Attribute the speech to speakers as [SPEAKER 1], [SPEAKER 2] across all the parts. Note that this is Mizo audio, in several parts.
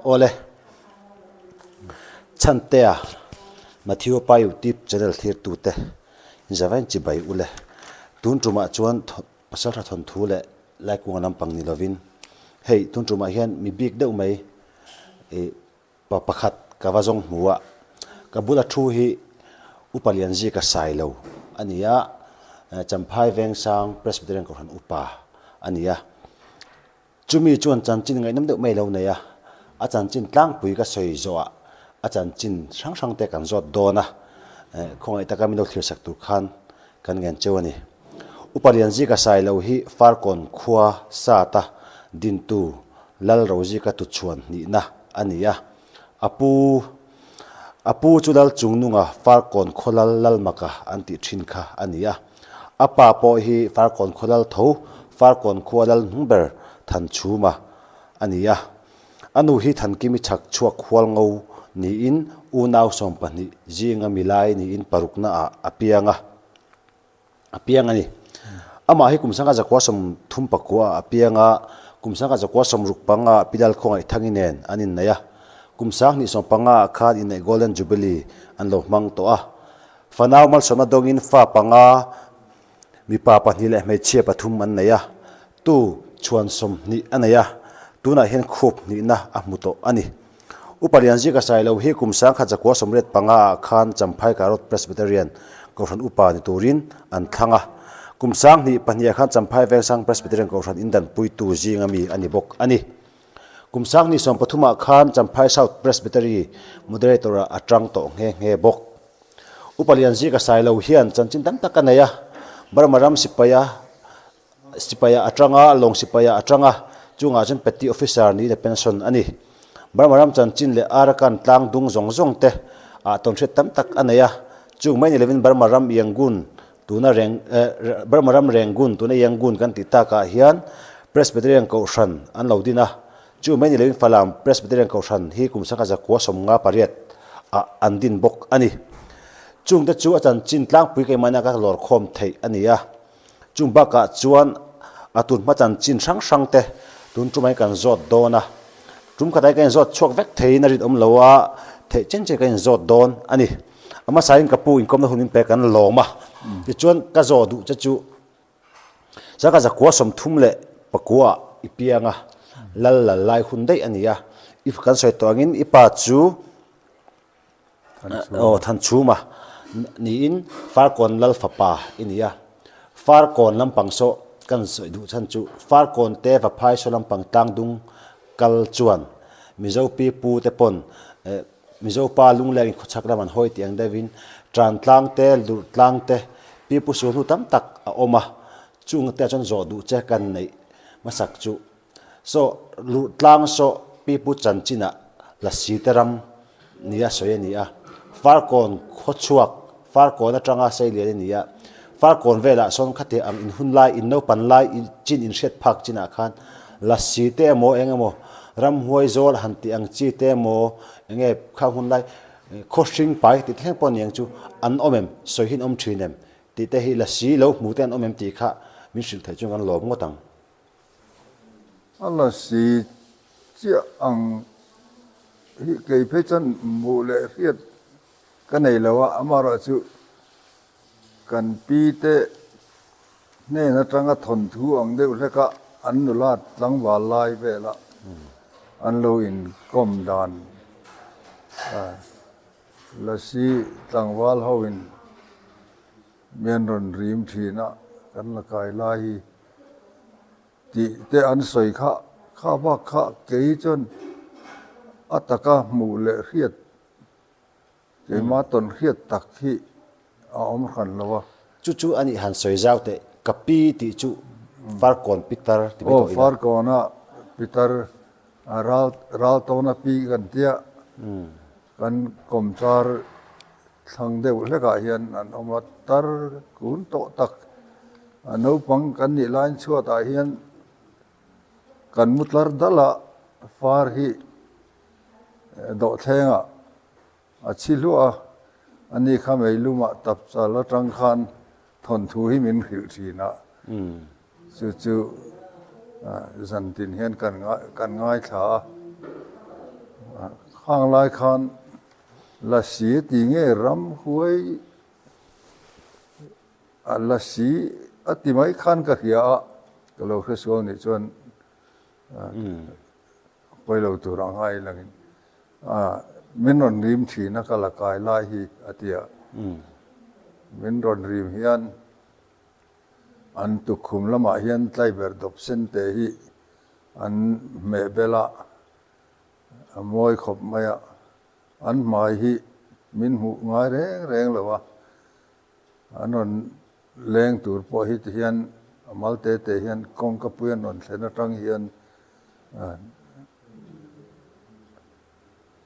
[SPEAKER 1] Awle. Chhantea Matthew pa youtube channel thlirtute inzavain chibai ule. Tun tumah chuan Pasaltha thawnthu leh Laikunga lampang ni lovin hei tun tumah hian mi bik deuh mai ih pa pakhat ka va zawng hmu a, ka bula thu hi Upa Lianzika Sailo a ni a, Champhai Vengsang Presbyterian Kohhran Upa a ni a. Chumi chuan chanchin ngaihnawm deuh mai lo nei a, a chanchin tlangpui ka sawi zawhah a chanchin hrang hrang te kan zawt dawn a, khawngaih taka min lo thlir sak tur khan kan ngen cheu a ni. Upa Lianzika Sailo hi Farkawn khua sata dintu Lal Rozika tuchhuan hnihna a ni a, a pu a pu chu Lal Chungnunga Farkawn khaw Lal Lalmaka an tih thin kha a ni a. A pa pawh hi Farkawn khaw Lal tho, Farkawn khua Lal hnung ber Thanchhuma a ni a. A nu hi Thankimi chhak chhuak hualngo niin unau 12 zinga milai niin parukna ah a piang a. A piang a ni. Amah hi kum sangha zakua 39 ah a piang a, kum sangha zakua 65 ah Pidal khawngaih Thangi nen an inneih a. Kum 2015 ah khan inneih Golden Jubilee an lo hmang tawh a. Fanau malsawmna dawngin fa panga, mipa pahnih leh hmeichhia pathum an nei a, tu chhuan 20 a nei a, tunah hian khup hnihna a hmu tawh a ni. Upa Lianzika Sailo hi kum 1985 ah khan Champhai Karot Presbyterian Kohhran Upa ni turin an thlang a, kum 2002 ah khan Champhai Vengsang Presbyterian Kohhran indanpuitu zinga mi a ni bawk a ni. Kum 2013 ah khan Champhai South Presbytery Moderator ah a tang tawh nghe nghe bawk. Upa Lianzika Sailo hian chanchin tam tak a nei a, Burma ram sipaia Sipaia atanga lawng sipaia atanga chungah chuan Petty Officer niin a pension a ni. Burma ram chanchin leh Arakan tlang dung zawng zawng te ah tawnhriat tam tak a nei a, chung mai ni lovin Burma ram Yangon tuna reng Burma ram Rangoon tuna Yangon kan tih takah hian Presbyterian Kohhran an lo din a, chu mai ni lovin Falam Presbyterian Kohhran hi kum 1958 ah an din bawk a ni. Chungte chu a chanchin tlangpui keimahna ka lawrkhawm theih a ni a. Chung bakah chuan a tun hma chanchin hrang hrang te tun tumah hian kan zawt dawn a, tum khatah hian kan inzawt chhuak vek theiin a rinawm lo a, theih chen chen kan inzawt dawn a ni. A hmasain ka pu inkawmna hun min pe kan lawm a, tichuan ka zawh duh che chu Sangha 34 ah i piang a, lal lal lai hun daih a ni a, i kan sawi tawh angin i pa chu Aw Thanchhuma niin Farkawn Lal fapa i ni a, Farkawn lampang saw kan sawi duh chhan chu Farkawn te Vaphai saw lampang tlangdung kal chuan Mizo pi pu te pawn Mizo pa lungleng in khawchhak lam an hawi tih ang deuhin Tan tlang te Lurh tlang te pi pu sul hnu tam tak a awm a, chung te ah chuan zawh duh che kan neih hmasak chu Saw luh tlang saw pipu chanchinah Lasi te ram nia sawi a ni a, Farkawn khawchhuak Farkawn atanga seilian a ni a, Farkawn velah sawn khati ang inhun lai, innopan lai chin inhriat phak chinah khan Lasi te emaw eng emaw ramhuai zawl han tih ang chi te emaw eng nge khang hun lai khawhring pai tih thleng pawh niang chu an awm em, sawi hi an awm thin em tih te hi Lasi lo hmu te an awm em tih kha min hrilh theih chuan kan lawm ngawt ang.
[SPEAKER 2] A la si chiah ang hi kei phei chuan hmuh leh hriat ka nei lo a, amaherawh chu kan pi te hnen atanga thawnthu ang deuh hlek a an nula tlangval lai vela an lo inkawm dan lasi tlangval ho in Mian rawn rim thin a, kan la kai lai hi tih te an sawi kha, kha bak kha kei chuan a taka hmuh leh hriat, keimah tawn hriat tak hi a awm hran lo a.
[SPEAKER 1] Chu chu a nih han sawi zau teh, ka pi tih chu Farkawn Pitar ti mai tawh ila.
[SPEAKER 2] Aw Farkawna Pitar, ral Raltawna pi kan tia, kan kawmchar Thlang deuh hlekah hian an awm a, tar kun tawh tak a naupang kan nih laiin chhuatah hian kan mu tlar dal a, far hi dawhthlengah a chhi hluah a, ani kha meilumah tapchal atang khan thawnthu hi min hrilh thin a, chu chu zantin hian kan ngaithla a. Khang lai khan Lasi ti nge ramhuai a lasi a ti mai khan ka hria a, ka lo hre sual nih chuan pawi lo tur ang a ilangin min rawn rim thin a ka la kai lai hi a ti a, min rawn rim hian an tukkhum lamah hian tlaiberh dawp sen te hi an hmeh bel a, a mawi khawp mai a, an hmai hi min hmuh ngai reng reng lo a, an rawn leng tur pawh hi ti hian a mal te te hian kawngka pui an rawn thlen atang hian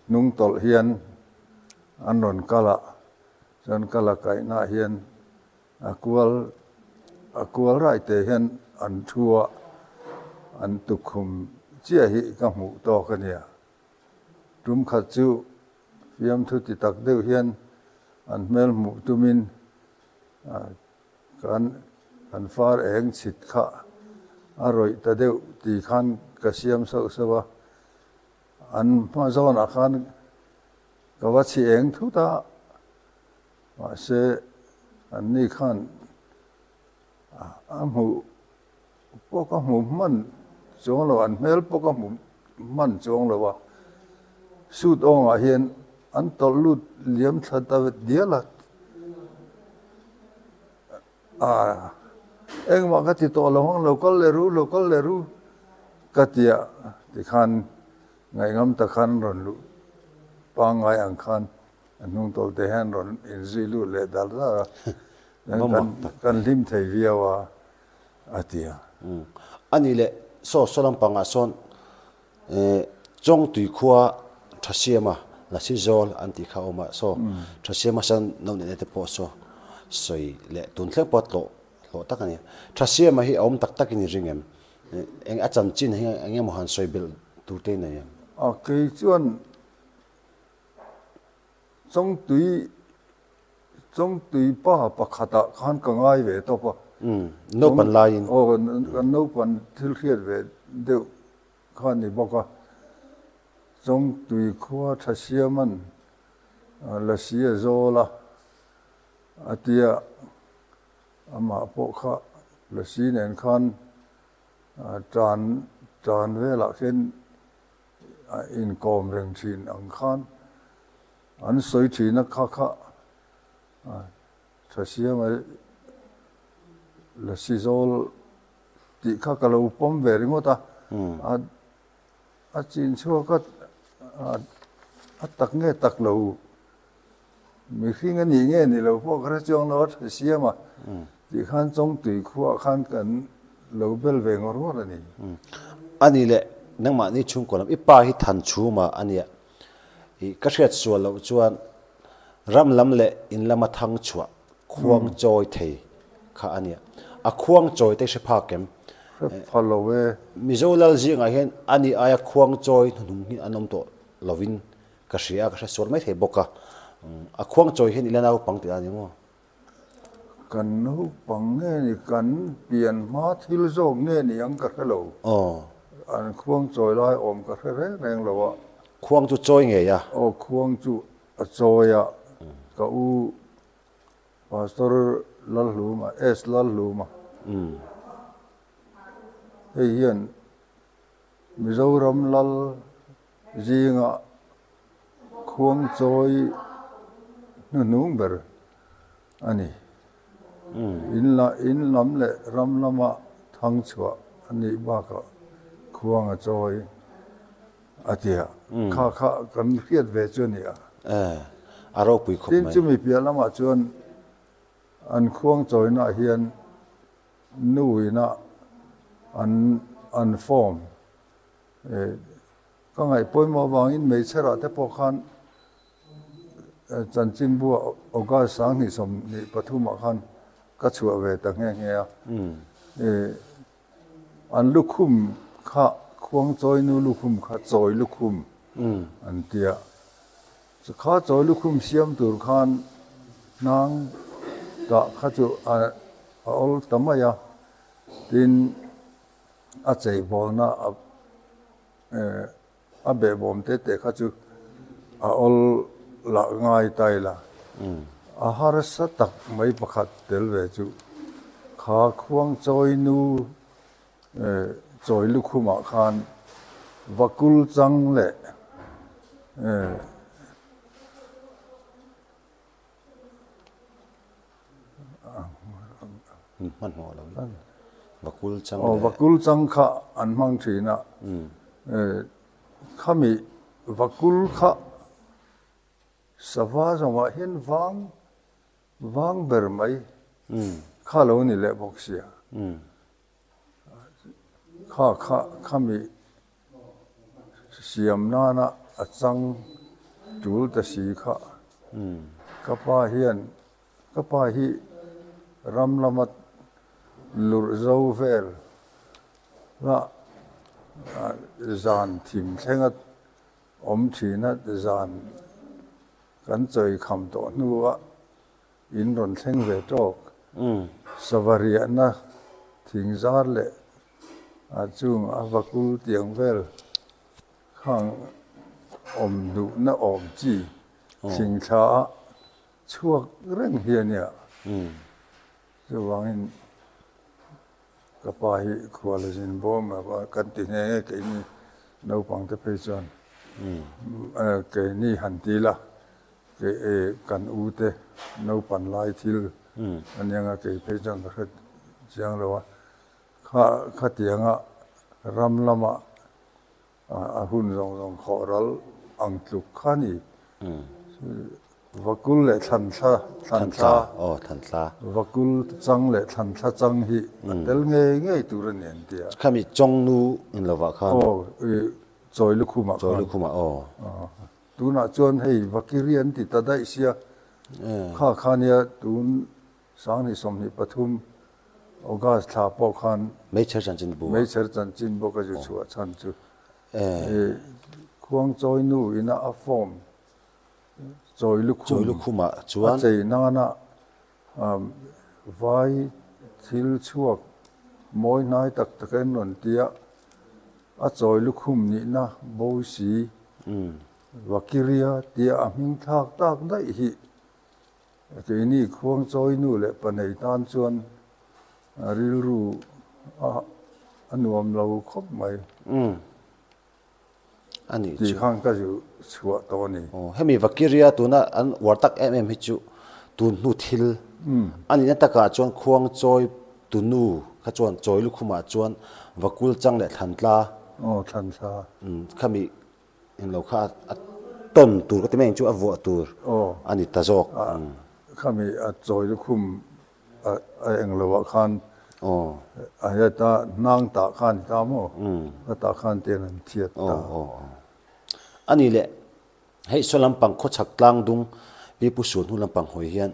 [SPEAKER 2] hnung tawlh hian an rawn kal a, chuan ka la kaihnaah hian A kual a kual rai te hian an thu a, an tukkhum chiah hi ka hmuh tawk a nia. Tum khat chu fiamthu ti tak deuh hian an hmel hmuh tumin kan kan far eng chhit kha a rawih ta deuh ti khan ka siam sauh sauh a, an hma zawnah khan ka va chhi eng thut a. Mahse, anni khan a hmuh pawh ka hmu hman chuang lo, an hmel pawh ka hmu hman chuang lo a, suit awngah hian an tawlh lut liam thla ta dial a, ah engmah ka ti tawh lo ang, lo kal leh ru, lo kal leh ru ka ti a, tikhan ngaihngam ta khan rawn luh pangngai ang khan A hnung tawlh te hian rawn inzui lut leh dar dar a, kan hlim thei viau a, a ti a.
[SPEAKER 1] A nih leh saw saw lampangah sawn Chawngtui khua Thasiama Lasi Zawl an tih kha a awm a, saw Thasiama sawn no neihna te pawh saw sawi leh tun thleng pawh tlawh hlawh tak a ni. Thasiama hi a awm tak takin i ring em? Eng a chanchin hi eng emaw han sawi belh tur te i nei em?
[SPEAKER 2] A kei chuan Chawngtui Chawngtui pa pakhatah khan ka ngai ve tawp a.
[SPEAKER 1] Naupan laiin.
[SPEAKER 2] Aw kan naupan thil hriat ve deuh kha ni bawk a. Chawngtui khua tha siaman lasi a zawl a, a tia amah pawh kha lasi nen khan tan tan velah khian a inkawm reng thin ang khan an sawi thin a kha kha tha siama lasi zawl tih kha ka lo pawm ve ringawt a, a chin chhuak a a tak nge tak lo. Mihring a nih nge ni lo pawh ka hre chuang lo a tha siam a tih khan Chawngtui khuaah khan kan lo bel ve ngawr ngawr a ni.
[SPEAKER 1] A nih leh nangmahni chhungkaw lam i pa hi than chhuma a nia i ka hriat sual loh chuan ram lam leh in lama thang chhuah khuang chawi thei kha a nia. A khuang chawi te hre phak em?
[SPEAKER 2] Hre pha lo e.
[SPEAKER 1] Mizo lal zingah hian a nih aia khuang chawi hnuhnung hi an awm tawh lovin Ka hria a, ka hre sual mai thei bawk a. A khuang chawi hian i la naupang tih a ni maw?
[SPEAKER 2] Kan naupang nge ni, kan pian hma thil zawk nge ni ang ka hre lo.
[SPEAKER 1] Aw.
[SPEAKER 2] An khuang chawi lai awm ka hre reng reng lo a.
[SPEAKER 1] Khuang chu chawi ngei a?
[SPEAKER 2] Aw, khuang chu a chawi a. Ka u Pastor Lalhluma, S. Lalhluma. Hei hian Mizoram Lal Zingah khuangchawi hnuhnung ber a ni. In la in lam leh ram lama thang chhuah a nih bakah khuang a chawi a ti a, kha kha kan hriat ve chu a ni a.
[SPEAKER 1] A ropui khawp mai.
[SPEAKER 2] Tin, chumi piah lamah chuan an khuangchawinaah hian nu ina an an form Ka ngaih pawimawh avangin Meichherah te pawh khan chanchinbua August 2023 ah khan ka chhuah ve ta nghe nghe a. An lukhum kha Khuangchawinu lukhum kha chawi lukhum an ti a. Kha chawi lukhum siam tur khan hnang tah kha chu a awl ta mai a, tin, A cheibawlna a. A behbawm te te kha chu a awl lah ngai ta ila. A harsa tak mai pakhat tel ve chu kha khuang chawi nu chawi lukhumah khan vakul chang leh Aw vakul chang kha an hmang thin a, khami vakul kha sava zawngah hian vang vang ber mai kha lo ni leh bawk sia. Kha kha khami siam nana a chang tul ta si kha. Ka pa hian ka pa hi ram lama lurh zo vel la zan thim thlenga awm thina zan kan chawi kham tawh hnuah In rawn thleng ve tawk. Sava riahna thing zar leh a chung a vakul tiang vel khang awm duhna awm chi thing thla a chhuak reng hi a nia. Chuvangin ka pa hi khual a zin bawm a kan ti nghe nghe keini naupang te phei chuan keini han ti la. Kei e kan u te naupan lai thil a nia nga kei phei chuan ka hre chiang lo a, kha khatianga ram lama a hun zawng zawng khawh ral ang tluk kha ni. Vakul leh thlanthla thlanthla vakul chang leh thlanthla chang hi a tel ngei ngei tur a ni an ti a.
[SPEAKER 1] Khami chawngnu in lovah khan.
[SPEAKER 2] Aw chawi lukhumah khan.
[SPEAKER 1] Chawi lukhumah aw.
[SPEAKER 2] Tunah chuan hei Vakiri an ti ta daih sia, kha kha nia tun 2023 August thla pawh khan
[SPEAKER 1] Meichher chanchin bu
[SPEAKER 2] Meichher chanchin bawk a zu chhuah chhan chu Khuangchawi nu ina a form chawi lukhum a chei nana Vai thil chhuak mawi hnai tak tak en rawn ti a, a chawi lukhum nihna bo si Vakiria tia a hming thlak tak daih hi keini Khuangchawi nu leh panei tan chuan rilru a nuam lo khawp mai.
[SPEAKER 1] A nih chu.
[SPEAKER 2] Tih khan ka zu chhuah tawh a ni.
[SPEAKER 1] Aw, hemi Vakiria tuna an uar tak em em hi chu tun hnu thil a nihna takah chuan khuang chawi tunu kha chuan chawi lukhumah chuan Vakul chang leh Thlantla.
[SPEAKER 2] Aw, Thlantla.
[SPEAKER 1] Khami englo kha a tawn tur ka ti mai ang chu a vuah tur a ni ta zawk.
[SPEAKER 2] Khami a chawi lukhum A eng lo ah khan a heta hnang tah khan i ta maw? A tah khan tian an thiat ta.
[SPEAKER 1] A ni le, hei saw lampang khawchhak tlang dung Pipu Suan hnu lampang hawi hian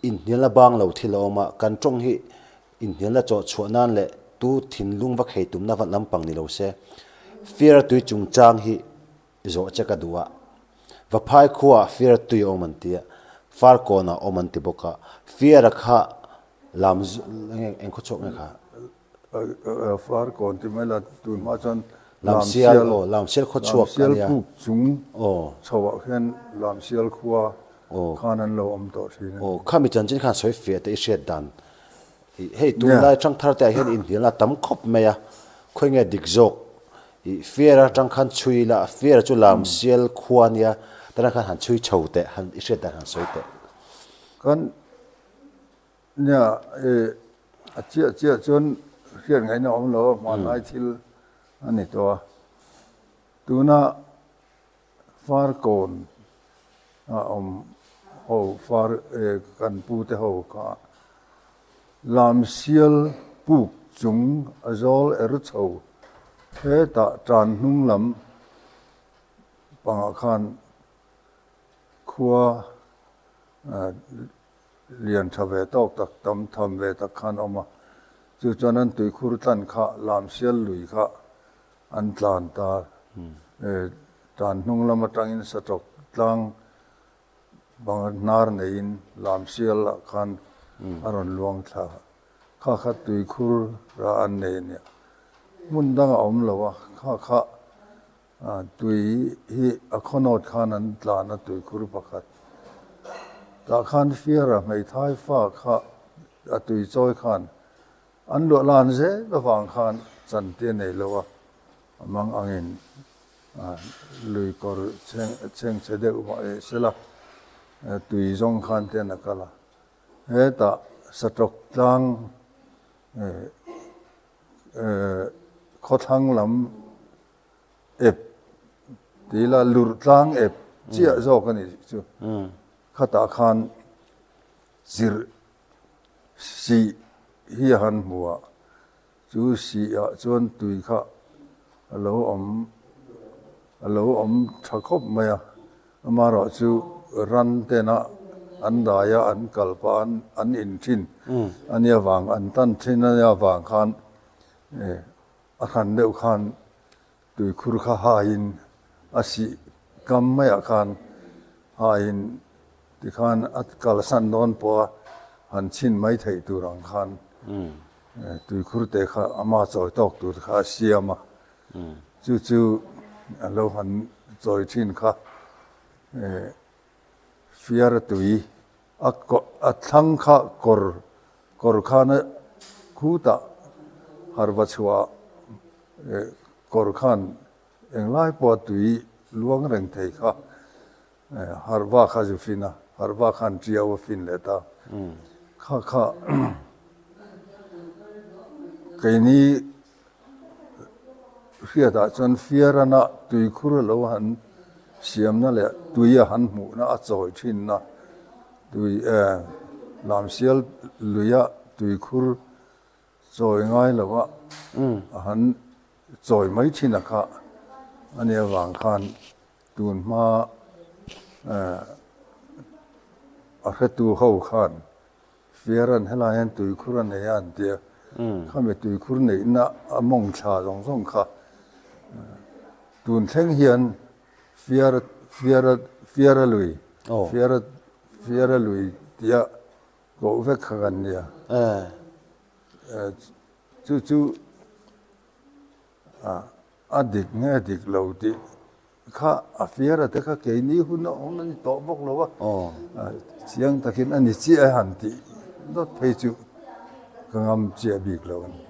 [SPEAKER 1] inhnialna bang lo thil a awm a, kan tawng hi inhnialna chawh chhuah nan leh tu thinlung va khei tumna lampang ni lo se, Fiara tui chungchang hi Zawh che ka duh a, Vaphai khuaah Fiara tui a awm an ti a, Farkawnah a awm an ti bawk a, Fiara kha lam eng khaw chhuak nge kha?
[SPEAKER 2] Farkawn ti mai la, tun hma chuan
[SPEAKER 1] Lamsial, aw, Lamsial khaw chhuak a nia.
[SPEAKER 2] Lamsial puk chung chhoah khian Lamsial khua khan an lo awm tawh thin a ni.
[SPEAKER 1] Aw, khami chanchin khan sawi fiah te i hriat dan Ih, hei tunlai ṭangthar te ah hian inhnialna a tam khawp mai a, khawi nge dik zawk? Ih, Fiara aṭang khan chhui ila, Fiara chu Lamsial khua ania, tana khan han chhui chho teh, han i hriat dan han sawi teh.
[SPEAKER 2] Kan nia, ih, a chiah chiah chuan hriat ngaihna a awm lo a, hmanlai thil a ni tawh a, tuna Farkawn a awm ho far kan pu te ho kha Lamsial puk chung a zawl er chho hetah tan hnung lam pangah khan khua lian tha ve tawk tak tam tham ve tak khan a awm a, chu chuan an tuikhur tlan kha Lamsial lui kha An tlan ta. Tan hnung lam atangin Saṭawk tlang bang hnar neiin Lamsial ah khan a rawn luang thla. Kha kha tuikhur ra an nei a nia. Hmun dang a awm lo a, kha kha. Tui hi a khawnawt khan an tlan a tuikhur pakhat. Tah khan Fiara hmeithai fa kha a tui chawi khan an luah lan zel avang khan chanti a nei lo a, a mang angin lui kawr chhengchhe deuh mah eh sela tui zawng khan te an a kal a. Hetah Satawk tlang khawthlang lam ep ti ila lurh tlang ep chiah zawk a ni chu. Khatah khan chirh sih hi a han hmu a, chu sih ah chuan tui kha a lo awm a lo awm tha khawp mai a, amaherawh chu ran tena an dai a an kal pah a an in thin a nia vang an tan thin a nia vang khan A hran deuh khan tuikhur kha haiin a sih kam maiah khan haiin tikhan a kalsan dawn pawha han chhin mai theih tur ang khan tuikhur te kha ama chawi tawk tur kha a siam a, chu chu a lo han chawi thin kha fiara tui A a thlang kha kawr kawr khan a khutah harva chhuah eh kawr khan englai pawha tui luang reng thei kha eh harva kha zu fin a, harva khan tiau a fin leh ta. Kha kha keini Hriatah chuan Fiarana tuikhur a lo han siamna leh tui a han hmuhna a chawi thinna tui eh Lamsial luia tuikhur chawi ngai lova a han chawi mai thin a kha a nih avang khan tun hma eh a hretu ho khan Fiaran helai hian tuikhur a nei a an ti a, khami tuikhur neihna a mawng thla zawng zawng kha tun thleng hian Fiara Fiara Fiara lui Fiara Fiara lui tia koh vek kha kan nia. Chu chu a dik nge dik lo tih Kha a fiara te kha keini hun a awm a ni tawh bawk lo a, chiang takin a ni chiah e han tih dawt phei chu ka ngam chiah bik lo a ni.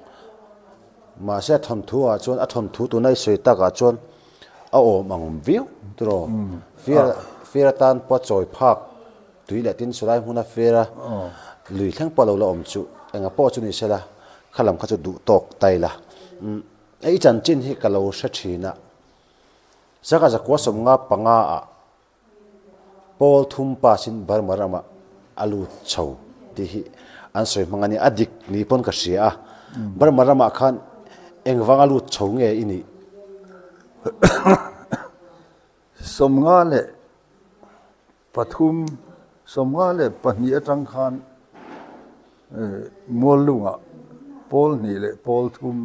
[SPEAKER 1] Mahse a thawnthu ah chuan a thawnthu tuna i sawi takah chuan a awm ang viau tiraw? Fiara fiara tan pawh a chawi phak tui leh tin chulai hmuna fiara lui thleng pawh a lo la awm chu enga pawh chu ni sela kha lam kha chu duh tawk ta ila. I chanchin hi ka lo hre thin a. Sangha zakua 55 ah Paul thum pass in Burma ramah a lut chho tih hi an sawi hmang a nia, a dik ni pawn ka hria a. Burma ramah khan engvang a lut chho nge i nih?
[SPEAKER 2] 53, 52 atang khan Muallungah pawl hnih leh pawl thum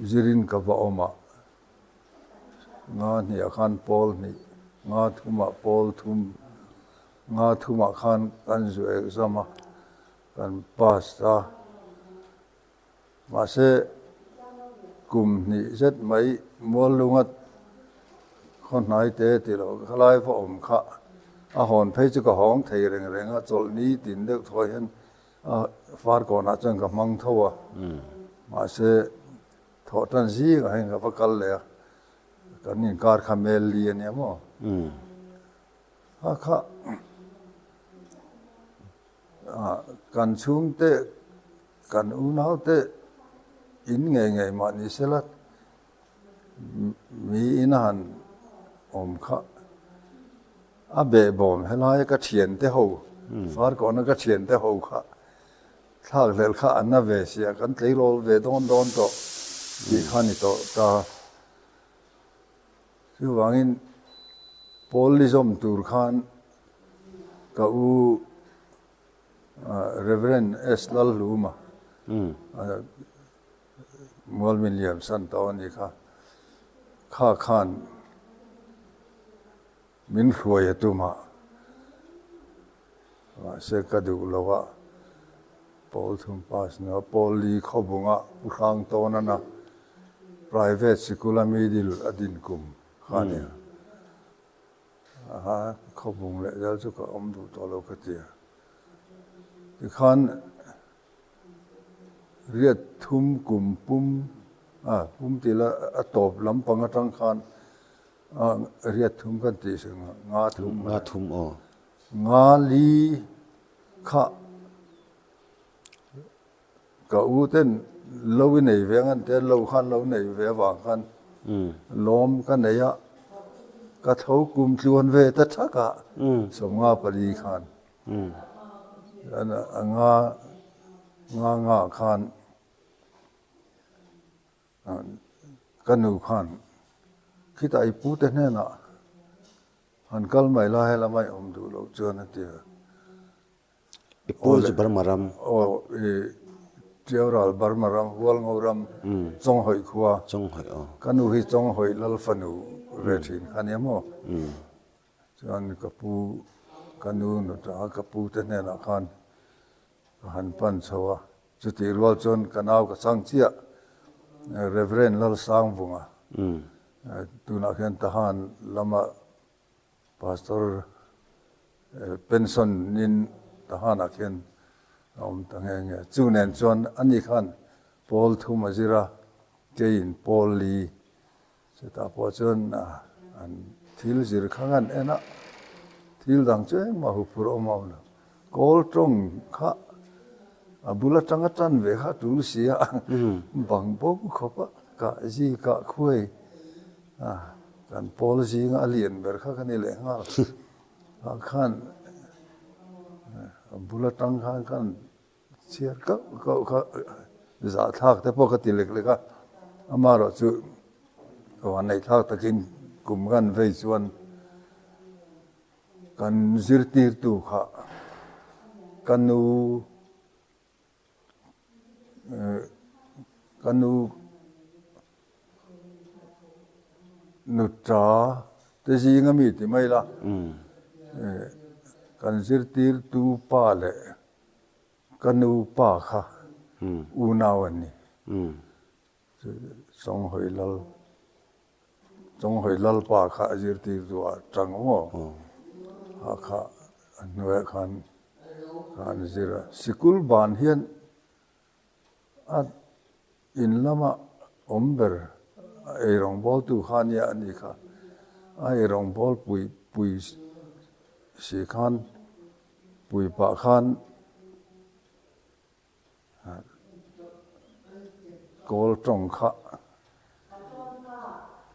[SPEAKER 2] zirin ka va awm a. Nga hniah khan pawl hnih, nga thumah pawl thum, nga thumah khan kan zu exam a, kan pass a. Mahse, kum hnih zet mai Muallunga khaw hnai te ti loh khalai va awm kha a hawn phei chu ka hawng thei reng reng a, chawlhni tin deuh thaw hian a farkawnah chuan ka hmang tho a. Mahse, Thawh tan zingah hian ka va kal leh a, kan inkar kha mel li a nia maw? Kha kha kan chhungte, kan unaute in ngei ngei mah ni sela miin a han awm kha a behbawm helaia ka thiante ho, Farkawna ka thiante ho kha Thlak hlel kha an na ve sia, kan tleirawl ve dawn dawn tawh tih kha ni tawh ta. Chuvangin Paul Lizawm tur khan ka u Reverend S. Lalhluma Mualmin Liamsan tawh a nih kha, kha khan Min hruai a tum a, mahse ka duh lo a, Pawl thum pass hnuah Pawl li khawbunga Pu Hrang tawn ana. Private sikula middle a din kum kha a nia. Aha, khawbung leh zel chu ka awm duh tawh lo ka ti a. Tikhan riat thum kum pum, a pum tih la a tawp lampang atang khan riat thum kan tih si nga thum.
[SPEAKER 1] Nga thum aw.
[SPEAKER 2] Nga li kha Ka u ten lo i nei ve ang an ti a, lo khan lo nei ve avang khan lawm ka nei a, ka tho kum tluan ve ta thak a, 54 khan a nga nga nga khan ka nu khan khitah i pu te hnenah han kal mai la helama i awm duh loh chuan a ti a.
[SPEAKER 1] I pu chu Burma ram.
[SPEAKER 2] Aw i Tiaural Burma ram Hualngo ram Chawnghawih khua.
[SPEAKER 1] Chawnghawih aw.
[SPEAKER 2] Ka nu hi Chawnghawih lal fanu ve thin kha nia maw. Chuan ka pu ka nu nuta ka pu te hnenah khan ka han pan chho a. Chutih rual chuan ka nau ka chang chiah Reverend Lalsangvunga tunah khian Tahan lama Pastor pension in Tahanah khian a awm ta nghe nghe. Chu nen chuan ani khan pawl thum a zir a, keiin pawl li. Chutah pawh chuan an thil zir kha ngan en a, thil dang chu engmah huphurh awm a awm lo. Kawl tawng kha a bul atanga tan ve kha a tul si a, bang bo khawp a, kah zi kah khuai A, kan pawl zinga a lian ber kha ka ni leh nghal. Ah khan a bul atang khan khan chhiar kauh kauh kha zahthlak te pawh ka ti lek lek a. Amaherawh chu vanneihthlak takin kum kan vei chuan kan zirtirtu kha ka nu Ka nu nuta te zinga mi ti mai la, kan zirtirtu pa leh ka nu pa kha unau an ni. Chawnghawi lal Chawnghawi lalpa kha a zirtirtu ah tang maw a kha a hnuaiah khan kha an zir a. Sikul ban hian a in lama awm ber a eirawngbawltu kha nia a ni kha. A eirawngbawl pui pui si khan pui pah khan Kawl tawng kha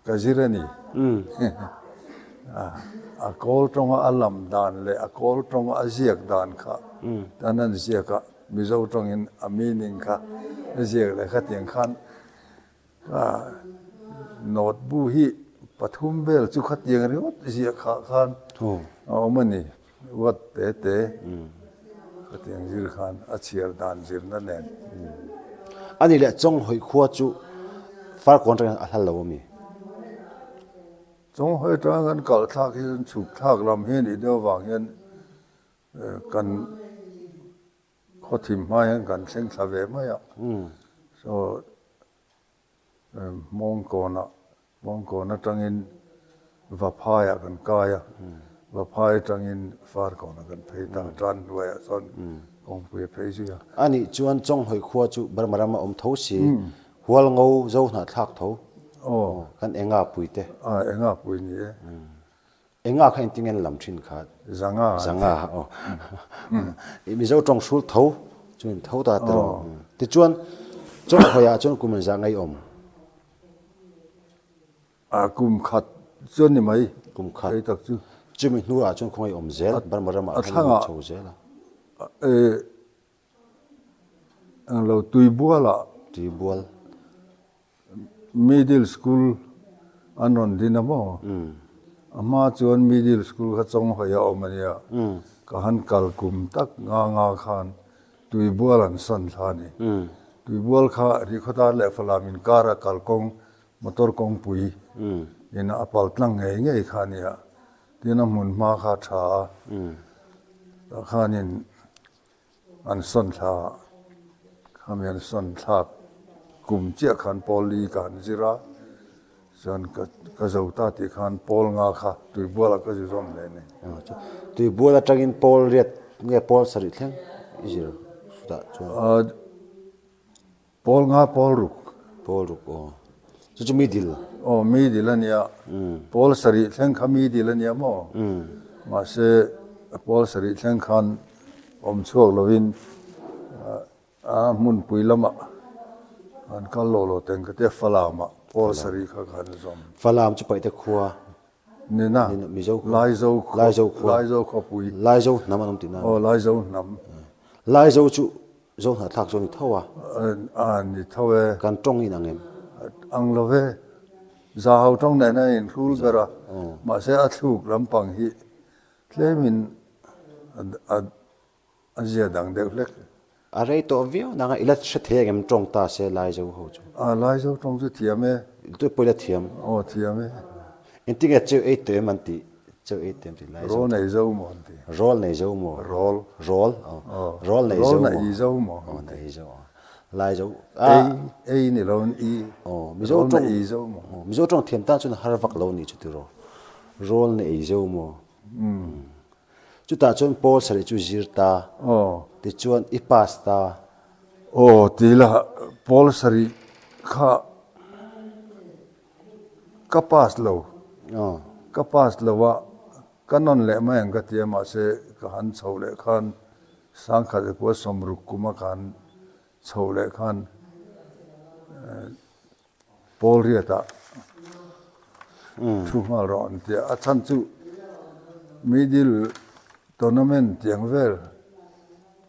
[SPEAKER 2] ka zir a ni. A kawl tawnga a lam dan leh a kawl tawnga a ziak dan kha tan an ziak a, Mizo tawngin a meaning kha a ziak leh khatiang khan Ka note bu hi pathum vel chu khatiang ringawt ziah khah khan a awm a ni. Word te te khatiang zir khan a chhiar dan zirna nen.
[SPEAKER 1] A nih leh Chawnghawi khua chu Farkawn atangin a hlal lo a mi?
[SPEAKER 2] Chawnghawi atanga kan kalh thlak hi chuan chhuk thlak lam hi a nih deuh avang hian kan Khaw thim hma hian kan thleng thla ve mai a, so Hmawngkawnah, Hmawngkawn atangin Vaphaiah kan kai a, Vaphai atangin Farkawnah kan phei ta, tan hnuaiah chuan kawngpui a phei zui a.
[SPEAKER 1] A nih chuan Chawnghawi khua chu Burma rama awm tho si, Hualngo zo hnahthlak tho, kan Enga pui te.
[SPEAKER 2] Enga pui ni e.
[SPEAKER 1] Enga kha engtin nge lam thin kha?
[SPEAKER 2] Zanga.
[SPEAKER 1] Zanga aw. Mizo tawng hrul tho chu in tho ta tawh. Tichuan Chawnghawi ah chuan kum engzah ngei awm?
[SPEAKER 2] A kum khat chuan ni mai.
[SPEAKER 1] Kum khat.
[SPEAKER 2] Thei tak chu.
[SPEAKER 1] Chumi hnu ah chuan khawngaih awm zel Burma ramah khan in chho zel a.
[SPEAKER 2] Englo Tuibualah.
[SPEAKER 1] Tuibual.
[SPEAKER 2] Middle School an rawn din a maw? A hma chuan Middle School kha Chawnghawi a awm a nia. Ka han kal kum tak nga nga khan Tuibual an sawn thla a ni. Tuibual kha Rikhawtar leh Falam inkara kalkawng motor kawngpui in a pal tlang ngei ngei kha a nia. Tin a hmun hma kha a tha a. Tah khanin An sawn thla khami an sawn thlak kum. kum chiah khan pawl li ka han zir a, chuan ka ka zo ta tih khan pawl nga kha Tuibualah ka zu zawm leh a ni.
[SPEAKER 1] Tuibual atangin pawl riat nge pawl sarih thleng i zir chutah chuan?
[SPEAKER 2] Pawl nga pawl ruk.
[SPEAKER 1] Pawl ruk aw. Chu chu middle.
[SPEAKER 2] Aw middle a nia. Pawl sarih thleng kha middle a nia maw? Mahse pawl sarih thleng khan awm chhuak lovin a hmunpui lamah an kal lo lo teng ka tia Falam ah pawl sarih kha ka han zawm.
[SPEAKER 1] Falam chu paihte khua.
[SPEAKER 2] Nina
[SPEAKER 1] Mizo khua.
[SPEAKER 2] Laizo khua.
[SPEAKER 1] Laizo khua.
[SPEAKER 2] Laizo khawpui.
[SPEAKER 1] Laizo hnam an awm tihna.
[SPEAKER 2] Aw Laizo hnam.
[SPEAKER 1] Laizo chu Zo hnahthlak chu a ni tho a.
[SPEAKER 2] A ni tho e.
[SPEAKER 1] Kan tawng in ang em?
[SPEAKER 2] Ang lo ve. Zahau tawng nen a inhrul ber a. Mahse a thluk lampang hi tlemin a A zia dang deuh hlek.
[SPEAKER 1] A rei tawh viau nang a, i la hre thei ang em tawng ta se Laizo ho chu?
[SPEAKER 2] A, Laizo tawng chu thiam e.
[SPEAKER 1] Tui pawh i la thiam.
[SPEAKER 2] Aw, thiam e.
[SPEAKER 1] Engtin nge cheu ei tawh em an tih? Cheu ei tawh em tih Laizo.
[SPEAKER 2] Rawl nei zo maw an ti.
[SPEAKER 1] Rawl nei zo maw?
[SPEAKER 2] Rawl.
[SPEAKER 1] Rawl, aw. Rawl nei zo maw?
[SPEAKER 2] Rawl na i zo maw?
[SPEAKER 1] Aw, na i zo aw. Laizo.
[SPEAKER 2] Ei, ei ni lo in i.
[SPEAKER 1] Aw, Mizo tawng.
[SPEAKER 2] Rawl na i zo maw?
[SPEAKER 1] Aw, Mizo tawng thiam tan chuan har vak lo ni chu tiraw. Rawl na ei zo maw? Chutah chuan Paul sarih chu zir ta.
[SPEAKER 2] Aw.
[SPEAKER 1] Tichuan i pass ta.
[SPEAKER 2] Aw ti la, Paul sarih kha ka pass lo.
[SPEAKER 1] Aw.
[SPEAKER 2] Ka pass lo a, ka nawn leh mai ang ka ti a, mahse ka han chho leh khan sangkhat leh kua sawmruk kuma ka han chho leh khan Paul riatah thu nghal rawh an ti a, a chhan chu middle tournament tiang vel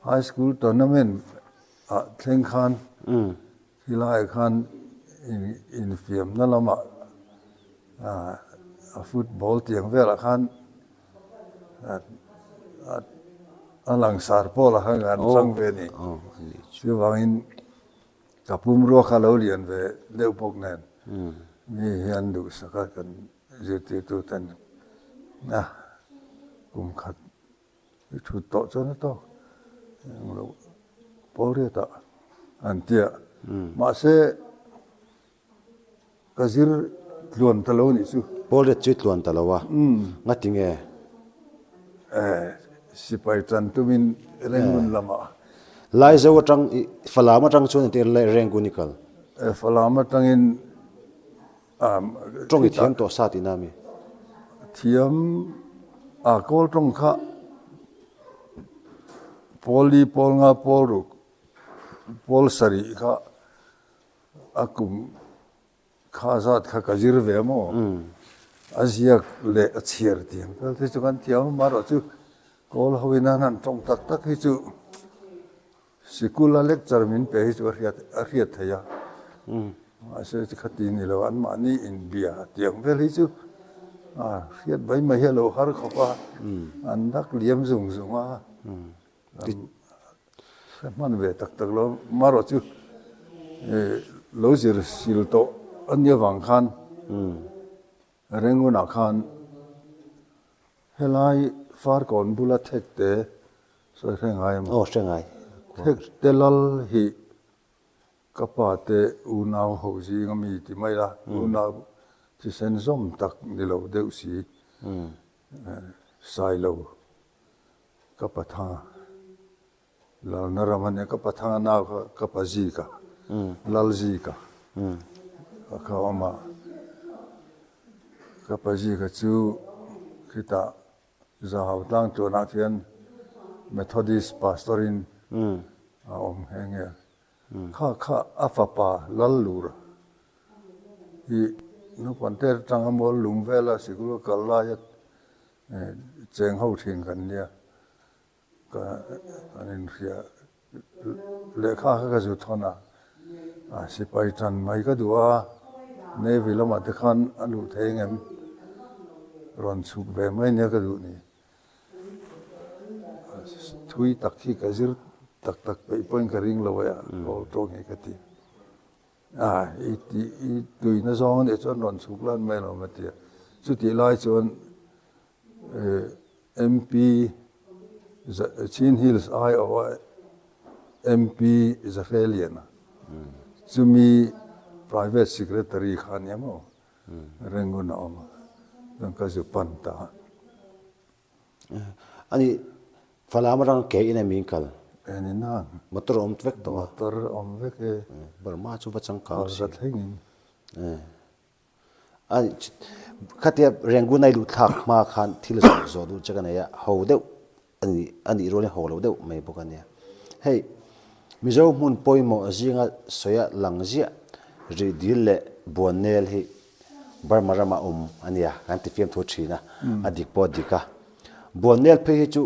[SPEAKER 2] high school tournament ah thleng khan khilaiah khan infiamna lamah a football tiang velah khan a langsar pawlah khan an chang ve a ni. Chuvangin. Ka pumrua kha lo lian ve deuh bawk nen mi hian duhsak a kan zirtirtu ten a kum khat i thut tawh chuan a tawk englo pawl riat ah an tia mahse Ka zir tluan ta lo nih chu.
[SPEAKER 1] Pawl riat chu i tluan ta lo a, ngati nge?
[SPEAKER 2] Eh, sipai tan tumin Rengun lamah.
[SPEAKER 1] Laizo atang, Falam atang chuan entir Rengun i kal?
[SPEAKER 2] Eh, Falam atangin
[SPEAKER 1] Tawng i thiam tawh sa tihna ami?
[SPEAKER 2] Thiam, a kawl tawng kha pawl li, pawl nga, pawl ruk, pawl sarih kha A kum kha zat kha ka zir ve maw? A ziak leh a chhiar tiang vel te chu kan thiam a, amaherawh chu kawl ho in an han tawng tak tak hi chu sikul a lecture min pe hi chu a hriat a hriat theih a, mahse khati ni lo anmahni inbia tiang vel hi chu a hriat mai mai hi a lo har khawp a, an dak liam zung zung a. Ka hman ve tak tak lo, marawh chu lo zir sil tawh a nia vang khan Rengunah khan helai Farkawn bula Thekte sawi hre ngai emaw?
[SPEAKER 1] Aw hre ngai.
[SPEAKER 2] Thekte lal hi ka pa te unau ho zinga mi ti mai la, unau thisen zawm tak ni lo deuh si Sailo. Ka pathanga lalna ram a nia, ka pathanga nau kha ka pa Zika, Lal Zika a kha awm a, ka pa Zika chu khitah Zahau tlang tuanah khian Methodist pastor in a awm nghe nghe a, kha kha a fapa Lal Lura hi naupang te atanga mual lung vela sikul a kal laia Cheng ho thin kan nia, kan inhria lehkha kha ka zu thawn a, sipai tan mai ka duh a, Navy lamah te khan a luh thei engem rawn chhuk ve mai nia ka duh ni. Thui tak hi ka zir tak tak peih pawhin ka ring lo e a, kawl tawng hi ka ti. A, i tih, i tuina zawng a nih chuan rawn chhuk lan mai lo ma tia. Chutih lai chuan MP Chin Hills aiawha MP Zahreliana. Chumi private secretary kha ania maw? Rangoon a awm a, chuan ka zu pan ta a.
[SPEAKER 1] Ani Falam atang ke in emi in kal?
[SPEAKER 2] E ni nan.
[SPEAKER 1] Motor awm vek tawh a.
[SPEAKER 2] Motor awm vek e.
[SPEAKER 1] Burma chu va changkang
[SPEAKER 2] si. Ka thleng in.
[SPEAKER 1] A khatia Rangoon a i luh thlak hma khan thil zawh zawh duh che ka nei a, ho deuh a nih a nih rualin ho lo deuh mai bawk a nia. Hei Mizo hmun pawimawh zinga sawi a lang ziah rih dil leh buan nel hi Burma rama awm a nia kan ti fiam thu thin a, a dik pawh a dik a. Buan nel phei hi chu